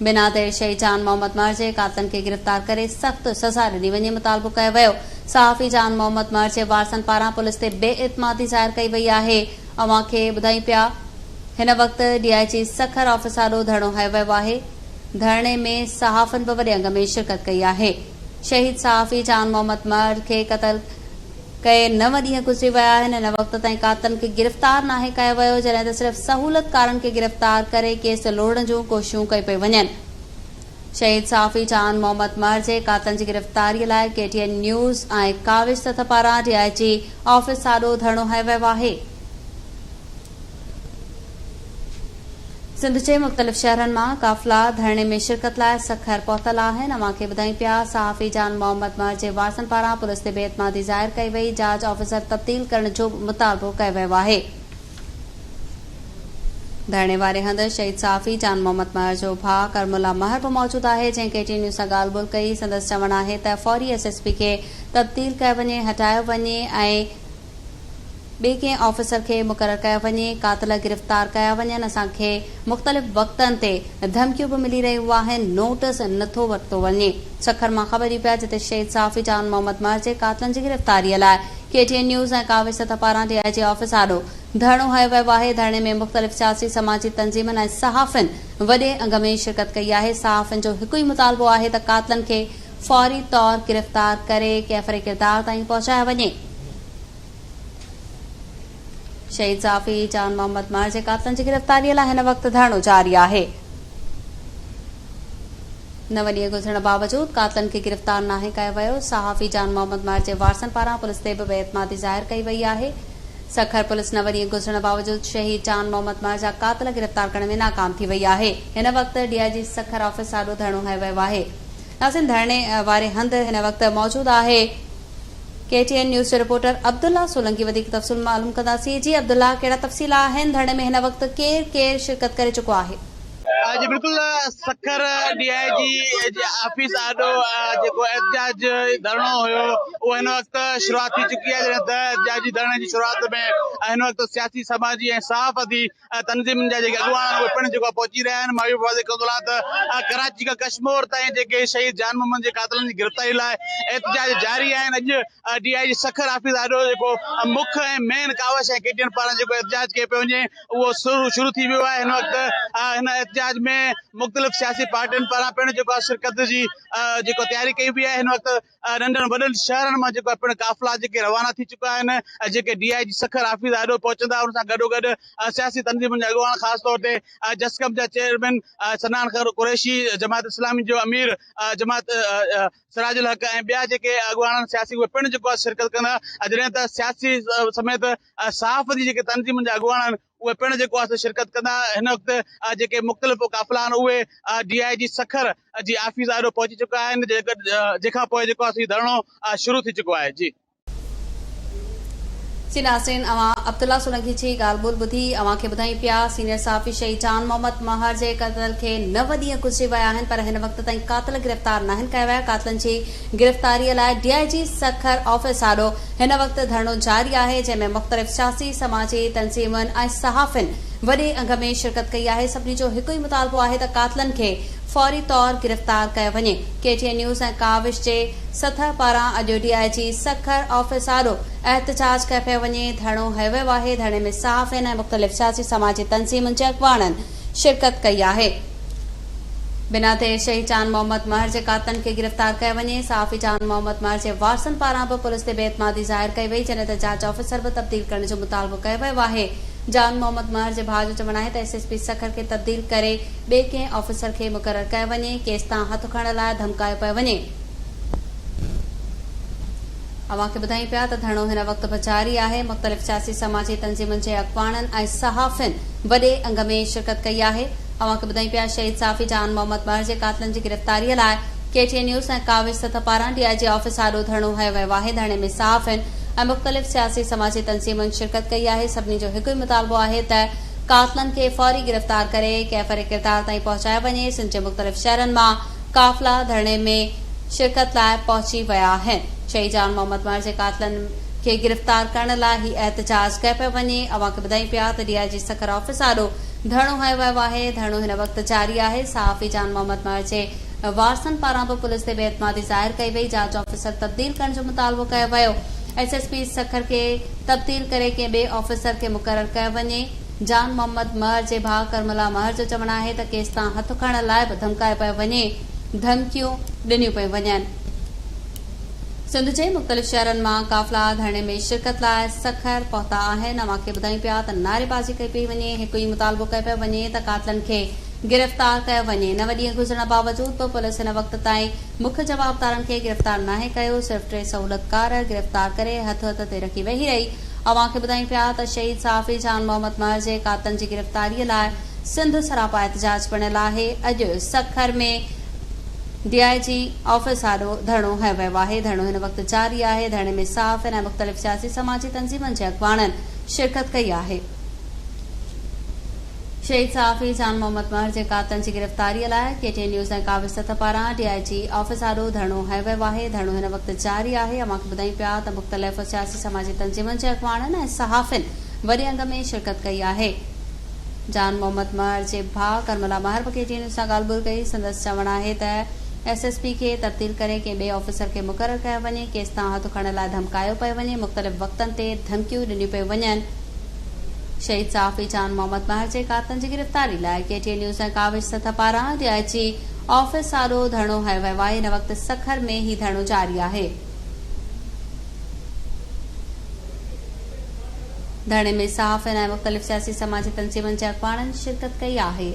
بنا دير شهيد جان محمد مهر جي قاتلن کي گرفتار ڪري سخت سزا ڏني وڃي مطالبو ڪيو ويو، صحافي جان محمد مهر جي وارثن پاران پوليس تي بي اعتمادي ظاهر ڪئي وئي آهي، اوهان کي ٻڌايون پيا هن وقت ڊي I جي سکر آفيس آڏو ڌرڻو هنيو ويو آهي، ڌرڻي ۾ صحافين به وڏي انگ ۾ شرڪت ڪئي آهي، شهيد صحافي جان محمد مهر کي قتل ڪئي نو ڏينهن گذري ويا آهن، هن وقت تائين قاتلن کي گرفتار ناهي ڪيو ويو، جڏهن ته صرف سهولتڪارن کي گرفتار ڪري ڪيس لوڙڻ جون ڪوششون ڪيون پيون وڃن. شهيد صحافي جان محمد مهر جي قاتلن جي گرفتاري لاء ڪي ٽي اين نيوز ۽ ڪاوش سٿ پاران ڊي I جي آفيس آڏو ڌرڻو هنيو ويو آهي. سنڌ جي مختلف شهرن مان قافلا ڌرڻي ۾ شرڪت لاء سکر پهتل آهن. اوهان کي ٻڌايون پيا صحافي جان محمد مهر جي وارثن پاران پوليس تي بي اعتمادي ظاهر ڪئي وئي، جاچ آفيسر تبديل ڪرڻ جو به مطالبو ڪيو ويو آهي. ڌرڻي واري هنڌ شهيد صحافي جان محمد مهر جو ڀاء ڪرم الله مهر به موجود آهي، جنهن ڪي ٽي نيوز سان ڳالهه ٻولهه ڪئي. سندس چوڻ آهي ته فوري ايس ايس پي کي تبديل ڪيو وڃي، هٽايو وڃي ۽ ٻئي ڪنهن آفيسر کي مقرر ڪيو وڃي، قاتل گرفتار ڪيا وڃن، اسان کي مختلف وقتن تي ڌمڪيون به ملي رهيون آهن، نوٽس نٿو ورتو وڃي. سکر مان خبر ڏيون پيا جتي شهيد صحافي جان محمد مهر جي قاتلن جي گرفتاري لاء ڪي ٽي اين نيوز ۽ ڪاوش سٿ پاران ڊي I جي آفيس آڏو ڌرڻو هنيو ويو آهي، ڌرڻي ۾ مختلف سياسي سماجي تنظيمن ۽ صحافين وڏي انگ ۾ شرڪت ڪئي آهي، صحافين جو هڪ ئي مطالبو آهي ته قاتلن کي فوري طور گرفتار ڪري ڪيفر ڪردار تائين پهچايو وڃي. شهيد صحافي جان محمد مهر جي قاتلن جي گرفتاري لاء هن وقت ڌرڻو جاري آهي. نو ڏينهن گذرڻ باوجود قاتلن کي گرفتار ناهي ڪيو ويو. صحافي جان محمد مهر جي وارثن پاران پوليس تي به بي اعتمادي ظاهر ڪئي وئي آهي. سکر پوليس نو ڏينهن گذرڻ باوجود شهيد جان محمد مهر جا قاتل گرفتار ڪرڻ ۾ ناڪام ٿي وئي آهي. هن وقت ڊي I جي سکر آفيس آڏو ڌرڻو هنيو ويو آهي. ناظرين ڌرڻي واري هنڌ هن وقت موجود آهي ڪي ٽي اين نيوز جو رپورٽر عبدالله سولنگي وڌيڪ تفصيل معلوم ڪنداسين جي عبدالله ڪهڙا تفصيل آهن ڌرڻي ۾ هن وقت ڪير ڪير شرڪت ڪري چڪو آهي. جي بلڪل سکر ڊي I جي جي آفيس آڏو جيڪو احتجاج ڌرڻو هيو اهو هن وقت شروعات ٿي چڪي آهي جڏهن ته احتجاجي ڌرڻي جي شروعات ۾ هن وقت سياسي سماجي ۽ صحافتي تنظيمن جا جيڪي اڳواڻ آهن اهي پڻ جيڪو آهي پهچي رهيا آهن مان اهو به واضح ڪندو هلان ته ڪراچي کان ڪشمور تائين جيڪي شهيد جان محمد جي قاتلن جي گرفتاري لاء احتجاج جاري آهن اڄ ڊي I جي سکر آفيس آڏو جيڪو مک ۽ مين ڪاوش ۽ ڪي ٽي اين پاران جيڪو احتجاج ڪيو پيو وڃي اهو شروع ٿي ويو آهي هن وقت هن احتجاج ۾ مختلف سياسي پارٽين پاران پڻ جيڪو آهي شرڪت جي جيڪو تياري ڪئي وئي آهي هن وقت ننڍن وڏن شهرن مان جيڪو پڻ قافلا جيڪي روانا ٿي چڪا آهن ۽ جيڪي ڊي I جي سکر آفيس آڏو پهچندا ان سان گڏوگڏ سياسي تنظيمن جا اڳواڻ خاص طور تي جسقم جا چيئرمين صنعان خان قريشي، جماعت اسلامي جو امير جماعت سراج الحق ۽ ٻيا جيڪي اڳواڻ آهن سياسي اهي پڻ جيڪو آهي شرڪت ڪندا جڏهن ته سياسي سميت صحافتي جيڪي تنظيمن جا اڳواڻ آهن اهي پڻ جيڪو آهي سو شرڪت ڪندا. هن وقت جيڪي مختلف قافلا آهن اهي ڊي I جي سکر جي آفيس آڏو پهچي چڪا آهن جنهن کان پوء جيڪو آهي سو هي ڌرڻو شروع ٿي چڪو آهي. جي. جي ناظرين اوهان عبدالله سولنگي جي ڳالهه ٻولهه ٻڌي اوهان کي ٻڌايون پيا سينيئر صحافي شهيد جان محمد مهر جي قتل کي نو ڏينهن گذري ويا آهن پر هن وقت تائين قاتل گرفتار ناهن ڪيا ويا قاتلن جي گرفتاري لاء ڊي I جي سکر آفيس آڏو هن وقت ڌرڻو جاري آهي جنهن ۾ مختلف سياسي سماجي تنظيمن ۽ صحافين وڏي انگ ۾ شرڪت ڪئي آهي سڀني جو هڪ ئي مطالبو آهي ته قاتلن کي فوري طور گرفتار ڪيو وڃي ڪي ٽي اين نيوز ۽ ڪاوش جي سٿ پاران اڄ ڊي I جي سکر آفيس آڏو احتجاج ڪيو پيو وڃي ڌرڻو هنيو ويو آهي ڌرڻي ۾ صحافين ۽ مختلف سياسي سماجي تنظيمن جي اڳواڻن شرڪت ڪئي آهي. بنا دير شهيد جان محمد مهر جي قاتلن کي گرفتار ڪيو وڃي، صحافي جان محمد مهر جي وارثن پاران به پوليس تي بي اعتمادي ظاهر ڪئي وئي، جڏهن ته جاچ آفيسر به تبديل ڪرڻ جو مطالبو ڪيو ويو آهي، جان محمد مهر جي ڀاء جو چوڻ آهي ته ايس ايس پي سکر کي تبديل ڪري ٻئي ڪنهن آفيسر کي مقرر ڪيو وڃي، ڪيس تان هٿ کڻڻ لاء ڌمڪايو پيو وڃي. اوهان کي ٻڌايون پيا ته ڌرڻو هن وقت به جاري آهي، مختلف سياسي سماجي تنظيمن جي اڳواڻن ۽ صحافين وڏي انگ ۾ شرڪت ڪئي آهي، اوهان کي ٻڌايون پيا شهيد صحافي جان محمد مهر جي قاتلن جي گرفتاري لاء ڪي ٽي اين نيوز ۽ ڪاوش سٿ پاران ڊي I جي آفيس آڏو ڌرڻو هنيو ويو آهي، ڌرڻي ۾ صحافين ۽ مختلف سياسي سماجي تنظيمن شرڪت ڪئي آهي، سڀني جو هڪ ئي مطالبو آهي ته قاتلن کي فوري گرفتار ڪري ڪيفر ڪردار تائين پهچايو وڃي، سنڌ جي مختلف شهرن مان قافلا ڌرڻي ۾ شرڪت لاء پهچي ويا آهن. شهيد جان محمد مهر جي قاتلن کي گرفتار ڪرڻ لاء هي احتجاج ڪيو پيو وڃي. اوهان کي ٻڌايون پيا ته ڊي I جي سکر آفيس آڏو ڌرڻو هنيو ويو آهي. ڌرڻو هن وقت جاري آهي. صحافي جان محمد مهر جي وارثن پاران به پوليس تي بي اعتمادي ظاهر ڪئي وئي. جاچ آفيسر تبديل ڪرڻ جو مطالبو ڪيو ويو. ايس ايس پي سکر کي تبديل ڪري ڪنهن ٻئي آفيسر کي مقرر ڪيو وڃي. جان محمد مهر جي ڀاء ڪرم الله مهر جو چوڻ آهي ته ڪيس تان هٿ کڻڻ لاء به ڌمڪايو پيو وڃي، ڌمڪيون ڏنيون پيون وڃن. سنڌ جي مختلف شهرن مان قافلا ڌرڻي ۾ شرڪت لاء سکر پهتا آهن. اوهان کي ٻڌايون پيا ته نعريبازي ڪئي پئي وڃي، هڪ ئي مطالبو ڪيو پيو وڃي ته قاتلن کي گرفتار ڪيو وڃي. نو ڏينهن گذرڻ باوجود به پوليس هن وقت تائين مک جوابدارن کي گرفتار ناهي ڪيو، صرف ٽي سهولتڪار گرفتار ڪري هٿ هٿ تي رکي ويهي رهي. اوهان کي ٻڌايون پيا ته شهيد صحافي جان محمد مهر جي قاتلن جي گرفتاري لاء سنڌ سراپا احتجاج بڻيل آهي. اڄ سکر ۾ ڊي I جي آفيس آڏو ڌرڻو هنيو ويو آهي. ڌرڻو هن وقت جاري آهي. ڌرڻي ۾ صحافين ۽ مختلف سياسي سماجي تنظيمن جي اڳواڻن شرڪت ڪئي آهي. شهيد صحافي جان محمد مهر جي قاتلن جي گرفتاري لاء ڪي ٽي اين نيوز ۽ ڪاوش سٿ پاران ڊي I جي آفيس آڏو ڌرڻو هنيو ويو آهي. ڌرڻو هن وقت جاري آهي. اوهان کي ٻڌايون پيا ته مختلف سياسي سماجي تنظيمن جي اڳواڻن ۽ صحافين وڏي انگ ۾ شرڪت ڪئي آهي. جان محمد مهر جي ڀاء ڪرملا مهر به ڪي ٽي اين نيوز سان ڳالهه ٻولهه ڪئي. سندس چوڻ آهي ته ايس ايس پي کي تبديل ڪري ڪنهن ٻئي آفيسر کي مقرر ڪيو وڃي، ڪيس تان هٿ کڻڻ لاء ڌمڪايو پيو وڃي، مختلف وقتن تي ڌمڪيون ڏنيون پيون وڃن. شهيد صحافي جان محمد مهر جي قاتلن جي گرفتاري لاء ڪي ٽي اين نيوز ۽ ڪاوش سٿ پاران ڊي I جي آفيس آڏو ڌرڻو هنيو ويو آهي. هن وقت سکر ۾ هي ڌرڻو جاري آهي. ڌرڻي ۾ صحافين ۽ مختلف سياسي سماجي تنظيمن جي اڳواڻن شرڪت ڪئي آهي.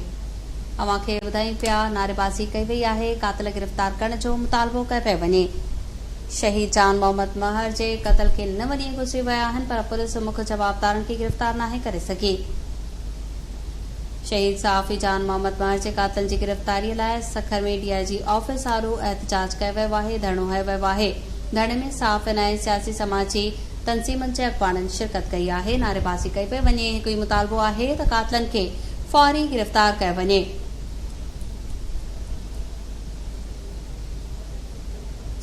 اوهان کي ٻڌايون پيا نعريبازي ڪئي وئي آهي، قاتل گرفتار ڪرڻ جو مطالبو ڪيو پيو وڃي. شهيد جان محمد مهر جي قتل کي نو ڏينهن گذري ويا آهن پر پوليس مک جوابدارن کي گرفتار ناهي ڪري سگهي. شهيد صحافي جان محمد مهر جي قاتلن جي گرفتاري لاء سکر ۾ ڊي I جي آفيس آڏو احتجاج ڪيو ويو آهي، ڌرڻو هنيو ويو آهي. ڌرڻي ۾ صحافين ۽ سياسي سماجي تنظيمن جي اڳواڻن شرڪت ڪئي آهي، نعريبازي ڪئي پئي وڃي، هڪ ئي مطالبو آهي ته قاتلن کي فوري گرفتار ڪيو وڃي.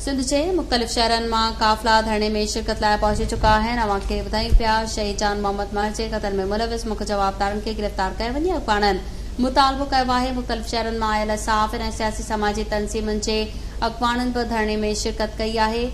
سنڌ جي مختلف شهرن مان قافلا ڌرڻي ۾ شرڪت لاء پهچي چڪا آهن، اوهان کي ٻڌايون پيا شهيد جان محمد مهر جي قتل ۾ ملوث مک جوابدارن کي گرفتار ڪيو وڃي، اڳواڻن مطالبو ڪيو آهي، مختلف شهرن مان آيل صحافين ۽ سياسي سماجي تنظيمن جي اڳواڻن به ڌرڻي ۾ شرڪت ڪئي آهي.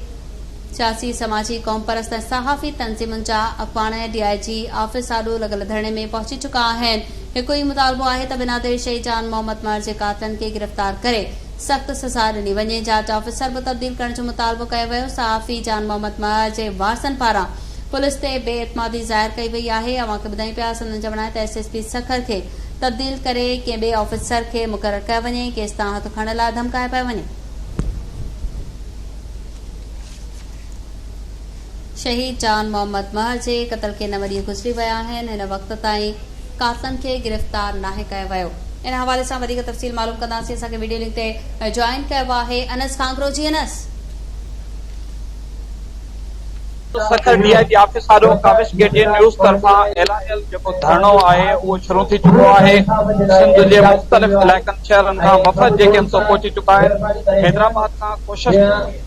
سياسي، سماجي، قومپرست ۽ صحافي تنظيمن جا اڳواڻ ڊي I جي آفيس آڏو لڳل ڌرڻي ۾ پهچي چڪا آهن. هڪ ئي مطالبو آهي ته بنا دير شهيد جان محمد مهر جي قاتلن کي گرفتار ڪري سخت سزا ڏني وڃي. جاچ آفيسر به تبديل ڪرڻ جو مطالبو ڪيو ويو. صحافي جان محمد مهر جي وارثن پاران پوليس تي بي اعتمادي ظاهر ڪئي وئي آهي. اوهان کي ٻڌايون پيا سندن چوڻ آهي ته ايس ايس پي سکر کي تبديل ڪري ڪنهن ٻئي آفيسر کي مقرر ڪيو وڃي. ڪيس تان هٿ کڻڻ لاء ڌمڪايو پيو وڃي. شهيد جان محمد مهر جي قتل کي نو ڏينهن گذري ويا آهن، هن وقت تائين قاتلن کي گرفتار ناهي ڪيو ويو. ان حوالي سان وڌيڪ تفصيل معلوم ڪنداسين، اسان کي وڊيو لنڪ تي جوائن ڪيو آهي انس کانگرو جي Anas. Sukkur D I G office آڏو ڪاوش ڪي ٽي اين نيوز طرفان اعلانيل جيڪو ڌرڻو آهي اهو شروع ٿي چڪو آهي، سنڌ جي مختلف علائقن شهرن کان وفد جيڪي آهن سو پهچي چڪا آهن، حيدرآباد کان ڪوشش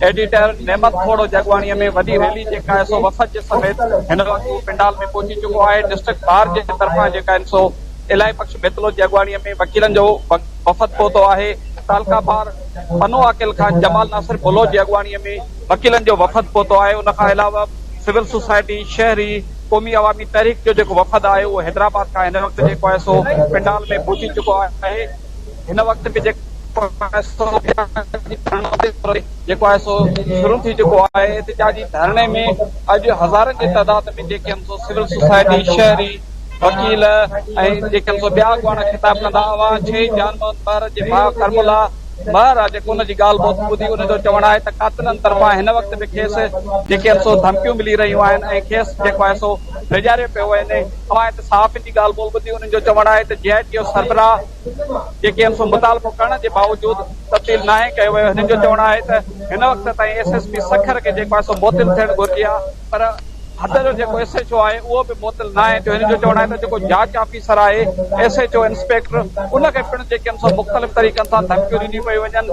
ايڊيٽر نعمت کوڙو جي اڳواڻي ۾ وڏي ريلي جيڪا آهي سو وفد جي سميت هن وقت اهو پنڊال ۾ پهچي چڪو آهي، ڊسٽرڪٽ بار جي طرفان جيڪا آهن سو الاهي بخش ميتلو جي اڳواڻي ۾ وڪيلن جو وفد پهتو آهي، تعلقه بار پنو عاقل کان جمال ناصر بلوچ جي اڳواڻي ۾ وڪيلن جو وفد پهتو آهي، ان کان علاوه سول سوسائٽي، شهري، قومي عوامي تحريڪ جو جيڪو وفد آهي اهو حيدرآباد کان هن وقت جيڪو آهي سو پنڊال ۾ پهچي چڪو آهي، هن وقت به جيڪو آهي سو احتجاجي ڌرڻو جيڪو آهي سو شروع ٿي چڪو آهي، احتجاجي ڌرڻي ۾ اڄ هزارن جي تعداد ۾ جيڪي آهن سو سول سوسائٽي، شهري، وڪيل ۽ جيڪي آهن سو ٻيا اڳواڻ خطاب ڪندا، اوهان شهيد جان محمد مهر جي ڀاء ڪرم الله مهر جيڪو ان جي ڳالهه ٻوٿ ٻڌي ان جو چوڻ آهي ته قاتلن طرفان هن وقت به کيس جيڪي آهن سو ڌمڪيون ملي رهيون آهن ۽ کيس جيڪو آهي سو ڊيڄاريو پيو وڃي. اوهان هت صحافين جي ڳالهه ٻولهه ٻڌي انهن جو چوڻ آهي ته جي آء ٽي جو سربراهه جيڪي آهن سو مطالبو ڪرڻ جي باوجود تبديل ناهي ڪيو ويو. هنن جو چوڻ آهي ته هن وقت تائين ايس ايس پي سکر کي جيڪو آهي سو معطل ٿيڻ گهرجي ها پر حد جو جيڪو ايس ايڇ او آهي اهو به معطل ناهي ٿيو، هن جو چوڻ آهي ته جيڪو جاچ آفيسر آهي ايس ايڇ او انسپيڪٽر ان کي پڻ جيڪي آهن سو مختلف طريقن سان ڌمڪيون ڏنيون پيون وڃن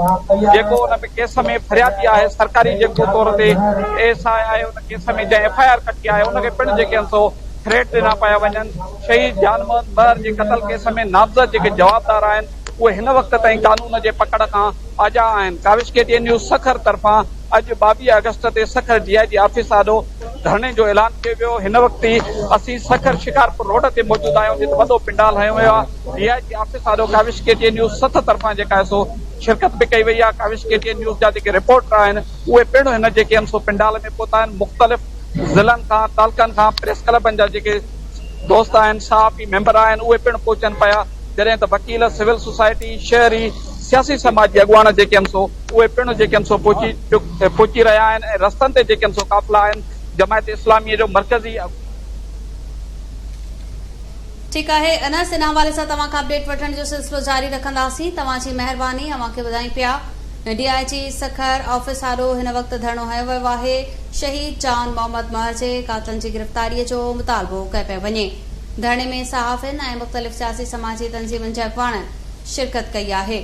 جيڪو ان ۾ ڪيس ۾ فريادي آهي سرڪاري جيڪو طور تي ايس I آهي ان ڪيس ۾ جنهن ايف I R ڪٽي آهي ان کي پڻ جيڪي آهن سو ٿريٽ ڏنا پيا وڃن شهيد جان محمد مهر جي قتل ڪيس ۾ نامزد جيڪي جوابدار آهن اهي هن وقت تائين قانون جي پڪڙ کان آجا آهن Kawish K T N news Sukkur طرفان اڄ 22 آگسٽ تي سکر ڊي I جي آفيس آڏو ڌرڻي جو اعلان ڪيو ويو. هن وقت ئي اسين سکر شڪارپور روڊ تي موجود آهيون جتي وڏو پنڊال هنيو ويو آهي. ڊي I جي آفيس آڏو ڪاوش ڪي ٽي اين نيوز سٿ طرفان جيڪا آهي سو شرڪت به ڪئي وئي آهي. ڪاوش ڪي ٽي اين نيوز جا جيڪي رپورٽر آهن اهي پڻ هن جيڪي آهن سو پنڊال ۾ پهتا آهن. مختلف ضلعن کان تعلقن کان پريس ڪلبن جا جيڪي دوست آهن صحافي ميمبر آهن اهي پڻ پهچن پيا جڏهن ته وڪيل، سول سوسائٽي، شهري، سياسي سماجي اڳواڻ جيڪي آهن سو اهي پڻ جيڪي آهن سو پهچي پهچي رهيا آهن ۽ رستن تي جيڪي آهن سو قافلا آهن جماعت اسلامي جو مرڪزي. ٺيڪ آهي انس ان حوالي سان توهان کان اپڊيٽ وٺڻ جو سلسلو جاري رکنداسين توهان جي مهرباني اوهان کي ٻڌايون پيا D I G Sukkur office آڏو هن وقت ڌرڻو هنيو ويو آهي شهيد جان محمد مهر جي قاتلن جي گرفتاري جو مطالبو ڪيو پيو وڃي ڌرڻي ۾ صحافين ۽ مختلف سياسي سماجي تنظيمن جي اڳواڻن شرڪت ڪئي آهي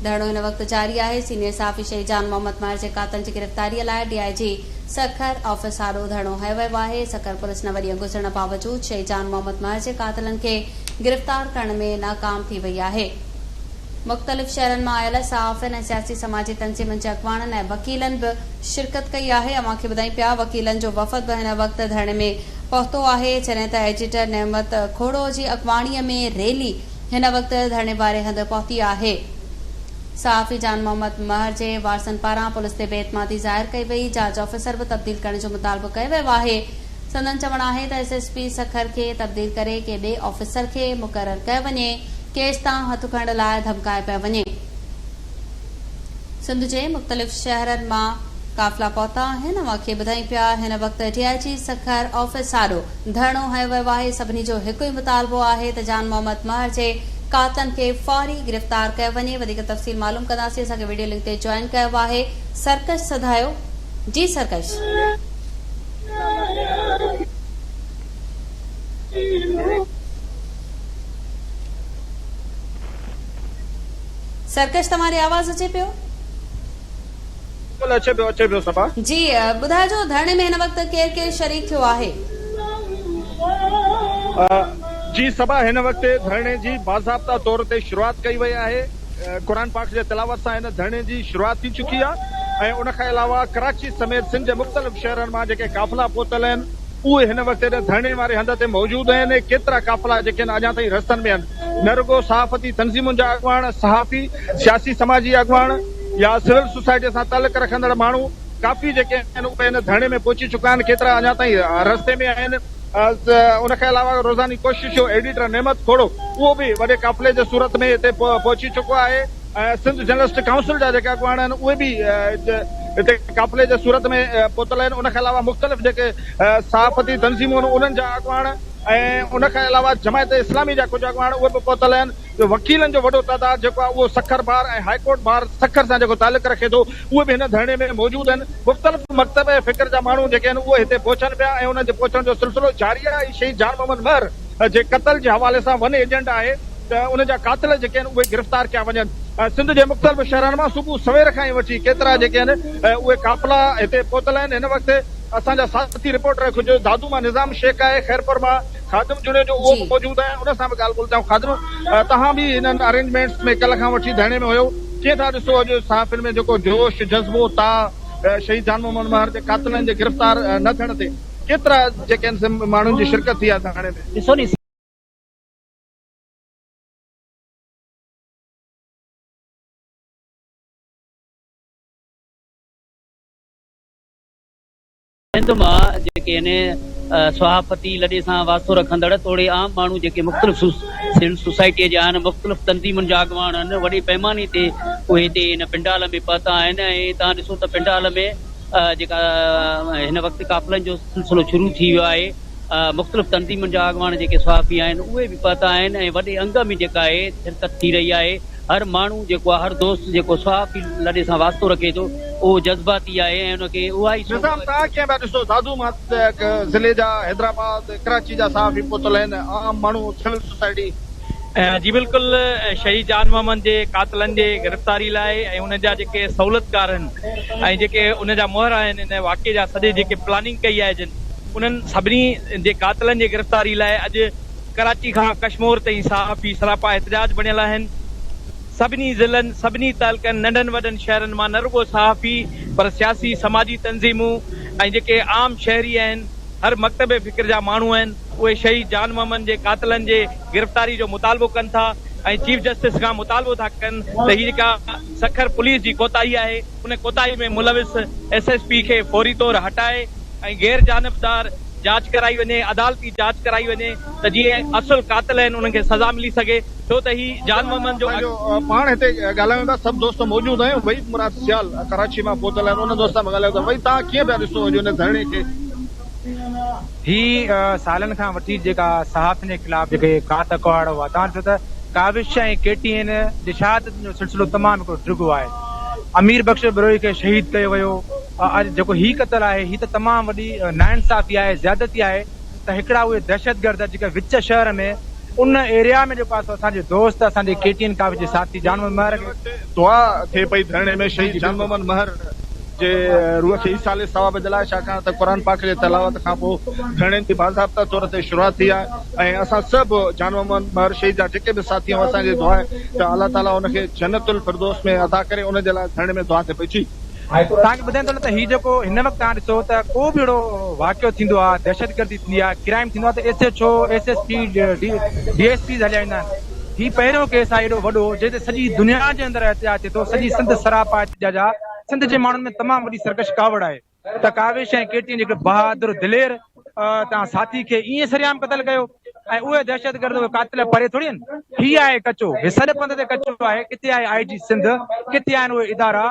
ڌرڻو هن وقت جاري آهي سينيئر صحافي شهيد جان محمد مهر جي قاتلن جي گرفتاري لاء ڊي I جي سکر آفيس آڏو ڌرڻو هنيو ويو آهي، سکر پوليس نو ڏينهن گذرڻ باوجود شهيد جان محمد مهر جي قاتلن کي گرفتار ڪرڻ ۾ ناڪام ٿي وئي آهي. مختلف شهرن مان آيل صحافين ۽ سياسي سماجي تنظيمن جي اڳواڻن ۽ وڪيلن به شرڪت ڪئي آهي، اوهان کي ٻڌايون پيا وڪيلن جو وفد به هن وقت ڌرڻي ۾ پهتو آهي، جڏهن ته ايڊيٽر نعمت کوڙو جي اڳواڻي ۾ ريلي هن وقت ڌرڻي واري هنڌ پهتي آهي. صحافي جان محمد مهر جي وارثن پاران پوليس تي بي اعتمادي ظاهر ڪئي وئي، جاچ آفيسر به تبديل ڪرڻ جو مطالبو ڪيو ويو آهي، سندن چوڻ آهي ته ايس ايس پي سکر کي تبديل ڪري ڪنهن ٻئي آفيسر کي مقرر ڪيو وڃي، ڪيس تان هٿ کڻڻ لاء ڌمڪايو پيو وڃي. سنڌ جي مختلف شهرن مان قافلا پهتا آهن، اوهان کي ٻڌايون پيا هن وقت D I G Sukkur office آڏو ڌرڻو هنيو ويو آهي، سڀني جو هڪ ئي مطالبو آهي ته جان محمد مهر جي قاتلن کي فوري گرفتار ڪيو وڃي، وڌيڪ تفصيل معلوم ڪنداسين، اسان کي وڊيو لنڪ تي جوائن ڪيو آهي سرڪش سڌايو جي سرڪش. سرڪش توهان ڏي آواز اچي پيو؟ بلڪل اچي پيو اچي پيو صفا. جي ٻڌائجو ڌرڻي ۾ هن وقت ڪير ڪير شريڪ ٿيو آهي؟ جي صبا هن وقت ڌرڻي جي باضابطا طور تي شروعات ڪئي وئي آهي قرآن پاڪ جي تلاوت سان هن ڌرڻي جي شروعات ٿي چڪي آهي ۽ ان کان علاوه ڪراچي سميت سنڌ جي مختلف شهرن مان جيڪي قافلا پهتل آهن اهي هن وقت هن ڌرڻي واري هنڌ تي موجود آهن ڪيترا قافلا جيڪي آهن اڃا تائين رستن ۾ آهن نه رڳو صحافتي تنظيمن جا اڳواڻ صحافي سياسي سماجي اڳواڻ يا سول سوسائٽي سان تعلق رکندڙ ماڻهو ڪافي جيڪي آهن اهي هن ڌرڻي ۾ پهچي چڪا آهن ڪيترا اڃا تائين رستي ۾ آهن ان کان علاوه روزاني ڪوشش جو ايڊيٽر نعمت کوڙو اهو به وڏي قافلي جي صورت ۾ هتي پهچي چڪو آهي ۽ سنڌ جرنلسٽ ڪائونسل جا جيڪي اڳواڻ آهن اهي به هتي قافلي جي صورت ۾ پهتل آهن ان کان علاوه مختلف جيڪي صحافتي تنظيمون آهن انهن جا اڳواڻ ۽ ان کان علاوه جماعت اسلامي جا ڪجهه اڳواڻ اهي به پهتل آهن وڪيلن جو وڏو تعداد جيڪو آهي اهو Sukkur bar ۽ high court bar Sukkur سان جيڪو تعلق رکي ٿو اهي به هن ڌرڻي ۾ موجود آهن. مختلف مڪتب فڪر جا ماڻهو جيڪي آهن اهي هتي پهچن پيا ۽ انهن جي پهچڻ جو سلسلو جاري آهي. هي شهيد جان محمد مهر جي قتل جي حوالي سان ون ايجنڊا آهي ته ان جا قاتل جيڪي آهن اهي گرفتار ڪيا وڃن. سنڌ جي مختلف شهرن مان صبح سوير کان ئي وٺي ڪيترا جيڪي آهن اهي قافلا هتي پهتل آهن. هن وقت اسان جا ساٿي رپورٽر ڪجهه دادو مان نظام شيخ آهي، خيرپور مان خادم جوڻيجو اهو به موجود آهي ان سان به ڳالهه ٻولهه ڪيون. خادم توهان به انهن ارينجمينٽس ۾ ڪلهه کان وٺي ڌرڻي ۾ هيو ڪيئن ٿا ڏسو اڄ صحافين ۾ جيڪو جوش جذبو تاء شهيد جان محمد مهر جي قاتلن جي گرفتار نه ٿيڻ تي ڪيترا جيڪي آهن سي ماڻهن جي شرڪت ٿي آهي ڌرڻي ۾. ڏسو ني. سنڌ مان جيڪي ان صحافتي لڏي سان واسطو رکندڙ توڙي عام ماڻهو جيڪي مختلف سول سوسائٽيء جا آهن، مختلف تنظيمن جا اڳواڻ آهن، وڏي پئماني تي اهي هتي ان پنڊال ۾ پهتا آهن ۽ توهان ڏسو ته پنڊال ۾ جيڪا هن وقت قافلن جو سلسلو شروع ٿي ويو آهي، مختلف تنظيمن جا اڳواڻ جيڪي صحافي آهن اهي به پهتا آهن ۽ وڏي انگ ۾ جيڪا آهي شرڪت ٿي رهي آهي. هر ماڻهو جيڪو آهي هر دوست جيڪو صحافي لڏي سان واسطو رکي ٿو اهو جذباتي آهي ۽ ان کي اها ئي نظام توهان ڪيئن پيا ڏسو دادو مان ضلعي جا حيدرآباد ڪراچي جا صحافي پهتل آهن عام ماڻهو سول سوسائٽي. جي بلڪل شهيد جان محمد جي قاتلن جي گرفتاري لاء ۽ ان جا جيڪي سهولتڪار آهن ۽ جيڪي ان جا مهر آهن ان واقعي جا سڄي جيڪي پلاننگ ڪئي آهي جن انهن سڀني جي قاتلن جي گرفتاري لاء اڄ ڪراچي کان ڪشمور تائين صحافي سراپا احتجاج بڻيل آهن. سڀني ضلعن، سڀني تعلقن، ننڍن وڏن شهرن مان نه رڳو صحافي پر سياسي، سماجي تنظيمون ۽ جيڪي عام شهري آهن، هر مڪتب فڪر جا ماڻهو آهن، اهي شهيد جان محمد جي قاتلن جي گرفتاري جو مطالبو ڪن ٿا ۽ چيف جسٽس کان مطالبو ٿا ڪن ته هي جيڪا سکر پوليس جي ڪوتاهي آهي، ان ڪوتاهي ۾ ملوث ايس ايس پي کي فوري طور هٽائي ۽ غير جانبدار جاچ ڪرائي وڃي، عدالتي جاچ ڪرائي وڃي ته جيئن اصل قاتل آهن انهن کي سزا ملي سگهي، ڇو ته هي جان محمد جو. پنهنجو پاڻ هتي ڳالهايون ٿا سڀ دوست موجود آهيون وحيد مراد سيال ڪراچي مان پهتل آهن ان دوست سان به ڳالهايون ٿا وحيد توهان ڪيئن پيا ڏسو اڄ ان ڌرڻي کي. هي سالن کان وٺي جيڪا صحافين جي خلاف جيڪي ڪات ڪهاڙ هئا توهان ڏسو ته ڪاوش ۽ ڪي ٽي اين جي شهادتن جو سلسلو تمام هڪڙو ڊگهو آهي. امير بخش بروهي کي شهيد ڪيو ويو اڄ جيڪو هي قتل آهي هي ته تمام وڏي ناانصافي آهي زيادتي آهي ته هڪڙا اهي دهشتگرد جيڪي وچ شهر ۾ ان ايريا ۾ جيڪو آهي سو اسان جي دوست اسان جي ڪي ٽي اين ڪاوش جي ساٿي جان محمد مهر کي دعا ٿئي پئي ڌرڻي ۾ شهيد جان محمد مهر جي روح کي ايصال ثواب جي لاء ڇاڪاڻ ته قرآن پاڪ جي تلاوت کان پوء ڌرڻين جي باضابطه طور تي شروعات ٿي آهي ۽ اسان سڀ جان محمد مهر شهيد جا جيڪي به ساٿي آهيون اسان جي دعا آهي ته الله تعالي ان کي جنت الفردوس ۾ عطا ڪري ان جي لاء ڌرڻي ۾ دعا ٿئي پئي جي. توهان کي ٻڌايان ٿو ته هي جيڪو هن وقت توهان ڏسو ته ڪو به اهڙو واقعو ٿيندو آهي دهشتگردي ٿيندي آهي ڪرائيم ٿيندو آهي ته S H O S S P D S Ps هليا ويندا آهن هي پهريون ڪيس آهي ايڏو وڏو جنهن تي سڄي دنيا جي اندر احتجاج ٿئي ٿو سڄي سنڌ سراپا احتجاج آهي سنڌ جي ماڻهن ۾ تمام وڏي سرڪش ڪاوڙ آهي ته ڪاوش ۽ ڪي ٽي اين جي هڪڙي بهادر دلير توهان ساٿي کي ائين سرعام قتل ڪيو ۽ اهي دهشتگرد اهي قاتل پري ٿوري آهن هي آهي ڪچو هي سڏ پنڌ تي ڪچو آهي ڪٿي آهي آء جي سنڌ ڪٿي آهن اهي ادارا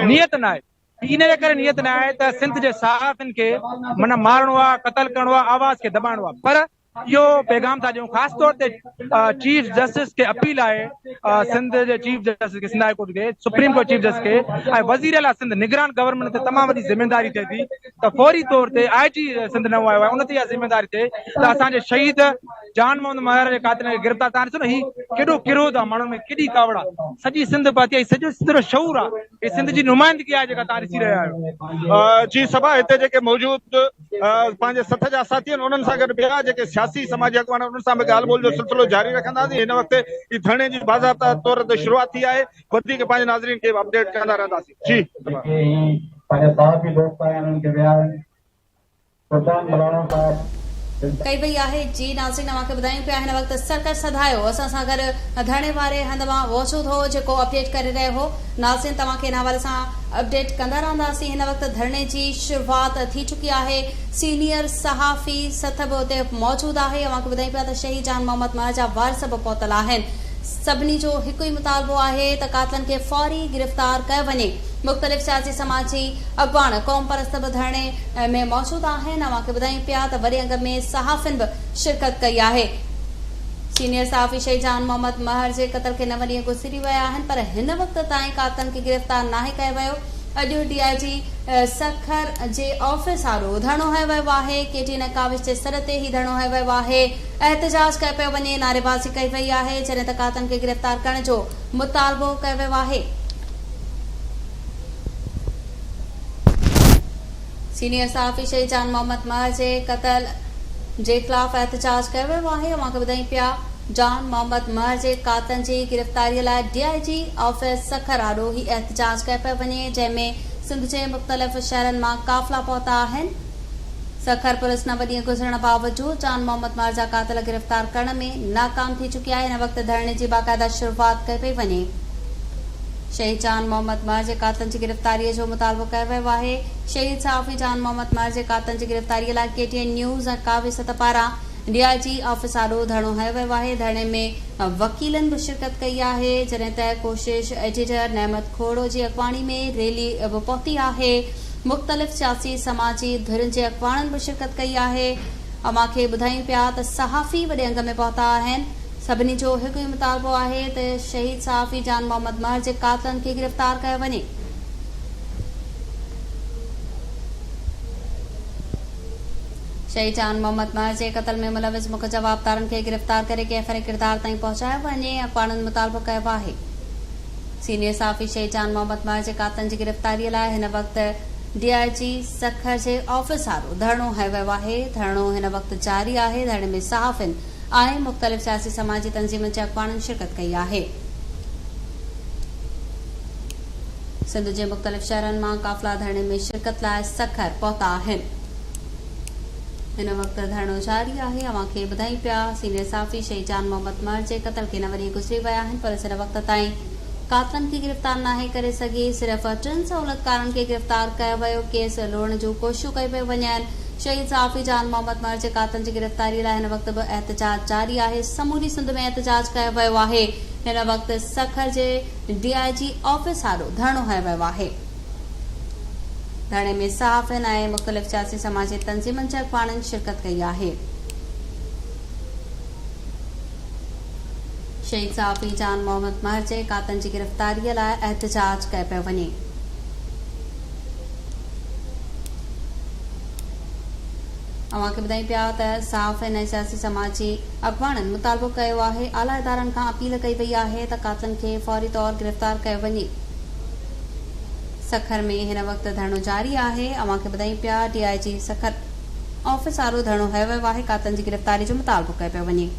نيت نه آهي ان جي ڪري نيت نه آهي ته سنڌ جي صحافين کي معنيٰ مارڻو آهي قتل ڪرڻو آهي آواز کي دٻائڻو آهي پر اهو پيغام ٿا ڏيون خاص طور تي چيف جسٽس کي اپيل آهي سنڌ جي چيف جسٽس کي سنڌ هاء ڪورٽ کي سپريم ڪورٽ چيف جسٽس کي ۽ وزير اعليٰ سنڌ نگران گورنمينٽ تي تمام وڏي ذميداري ٿئي ٿي ته فوري طور تي آء جي سنڌ نئون آيو آهي ان تي اها ذميداري ٿئي ته اسان جي شهيد جان محمد مهر جي قاتلن کي گرفتار تان ڏسو نه هي ڪيڏو ڪروڌ آهي ماڻهن ۾ ڪيڏي ڪاوڙ آهي سڄي سنڌ پهتي آهي سڄو سنڌ جو شعور آهي هي سنڌ جي نمائندگي آهي جيڪا تان ڏسي رهيا آهيو. جي سڀا هتي جيڪي موجود پنهنجي سٿ جا ساٿي آهن انهن سان گڏ ٻيا جيڪي سياسي سماجي اڳواڻ آهن انهن سان به ڳالهه ٻولهه جو سلسلو جاري رکنداسين هن وقت هي ڌرڻي جي باضابطا طور تي شروعات ٿي آهي وڌيڪ پنهنجي ناظرين کي اپڊيٽ ڪندا رهنداسين جي. جيڪي هي پنهنجا صحافي دوست آهن انهن کي ويهارين قربان ملاڻو صاحب. ڪئي وئي آهي جي ناظرين اوهان کي ٻڌايون پيا هن وقت سرڪش سڌايو اسان سان گڏ ڌرڻي واري هنڌ مان موجود هو جيڪو اپڊيٽ ڪري رهيو هو ناظرين توهان کي ان حوالي سان اپڊيٽ ڪندا رهنداسين هن وقت ڌرڻي جي شروعات ٿي چڪي آهي سينيئر صحافي سٿ به اتي موجود آهي اوهان کي ٻڌايون پيا ته شهيد جان محمد مهر جا وارث به پهتل آهن سڀني جو هڪ ئي مطالبو آهي ته قاتلن کي فوري گرفتار ڪيو وڃي مختلف سياسي سماجي اڳواڻ قومپرست به ڌرڻي ۾ موجود آهن اوهان کي ٻڌايون پيا ته وڏي انگ ۾ صحافين به شرڪت ڪئي آهي. سينيئر صحافي شهيد جان محمد مهر جي قتل کي نو ڏينهن گذري ويا آهن پر هن وقت تائين قاتلن کي گرفتار ناهي ڪيو ويو اڄ ڊي I جي سکر جي آفيس آڏو ڌرڻو هنيو ويو آهي ڪي ٽي اين ڪاوش جي سڏ تي هي ڌرڻو هنيو ويو آهي احتجاج ڪيو پيو وڃي نعريبازي ڪئي وئي آهي جڏهن ته قاتلن کي گرفتار ڪرڻ جو مطالبو ڪيو ويو آهي. سينيئر صحافي شهيد جان محمد مهر جي قتل جي خلاف احتجاج ڪيو ويو آهي اوهان کي ٻڌايون پيا جان محمد مهر جي قاتلن جي گرفتاري لاء ڊي I جي آفيس سکر آڏو هي احتجاج ڪيو پيو وڃي جنهن ۾ سنڌ جي مختلف شهرن مان قافلا پهتا آهن سکر پوليس نو ڏينهن گذرڻ باوجود جان محمد مهر جا قاتل گرفتار ڪرڻ ۾ ناڪام ٿي چڪي آهي هن وقت ڌرڻي جي باقاعده شروعات ڪئي پئي وڃي. شهيد جان محمد مهر جي قاتلن جي گرفتاري جو مطالبو ڪيو ويو آهي. شهيد صحافي جان محمد مهر جي قاتلن جي گرفتاري لاء ڪي ٽي اين نيوز ۽ ڪاوش ست پاران ڊي I جي آفيس آڏو ڌرڻو هنيو ويو آهي. ڌرڻي ۾ وڪيلن به شرڪت ڪئي آهي. جڏهن ته ڪوشش ايڊيٽر نعمت کوڙو جي اڳواڻي ۾ ريلي به پهتي آهي. مختلف سياسي سماجي ڌرين جي اڳواڻن به شرڪت ڪئي آهي. اوهان کي ٻڌايون پيا ته صحافي وڏي انگ ۾ پهتا آهن. سڀني جو هڪ ئي مطالبو آهي ته شهيد صحافي جان محمد مهر جي قاتلن کي گرفتار ڪيو وڃي. شهيد جان محمد مهر جي قتل ۾ ملوث مک جوابدارن کي گرفتار ڪري ڪيفر ڪردار تائين پهچايو وڃي اڳواڻن مطالبو ڪيو آهي. سينيئر صحافي شهيد جان محمد مهر جي قاتلن جي گرفتاري لاء هن وقت ڊي I جي سکر جي آفيس آڏو ڌرڻو هنيو ويو آهي ڌرڻو هن وقت جاري آهي ڌرڻي ۾ صحافين ۽ مختلف سياسي سماجي تنظيمن جي اڳواڻن شرڪت ڪئي آهي. سنڌ جي مختلف شهرن مان قافلا ڌرڻي ۾ شرڪت لاء سکر پهتا آهن. هن وقت ڌرڻو جاري آهي اوهان کي ٻڌايون پيا سينيئر صحافي شهيد جان محمد مهر جي قتل کي نو ڏينهن گذري ويا آهن پوليس هن وقت تائين قاتلن کي گرفتار ناهي ڪري سگهي صرف ٽن سهولتڪارن کي گرفتار ڪيو ويو ڪيس لوڙڻ جون ڪوششون ڪيون پيون وڃن شهيد صحافي جان محمد مهر جي قاتلن جي گرفتاري لاء هن وقت به احتجاج جاري آهي، سموري سنڌ ۾ احتجاج ڪيو ويو آهي، هن وقت سکر جي ڊي I جي آفيس آڏو ڌرڻو هنيو ويو آهي. ڌرڻي ۾ صحافين ۽ مختلف سياسي سماجي تنظيمن جي اڳواڻن شرڪت ڪئي آهي. شهيد صحافي جان محمد مهر جي قاتلن جي گرفتاري لاء احتجاج ڪيو پيو وڃي. اوهان کي ٻڌايون پيا ته صحافين ۽ سياسي سماجي اڳواڻن مطالبو ڪيو آهي اعليٰ ادارن کان اپيل ڪئي وئي آهي ته قاتلن کي فوري طور گرفتار ڪيو وڃي. سکر ۾ هن وقت ڌرڻو جاري آهي اوهان کي ٻڌايون پيا ڊي I جي سکر آفيس آڏو ڌرڻو هنيو ويو آهي قاتلن جي گرفتاري جو مطالبو ڪيو پيو وڃي.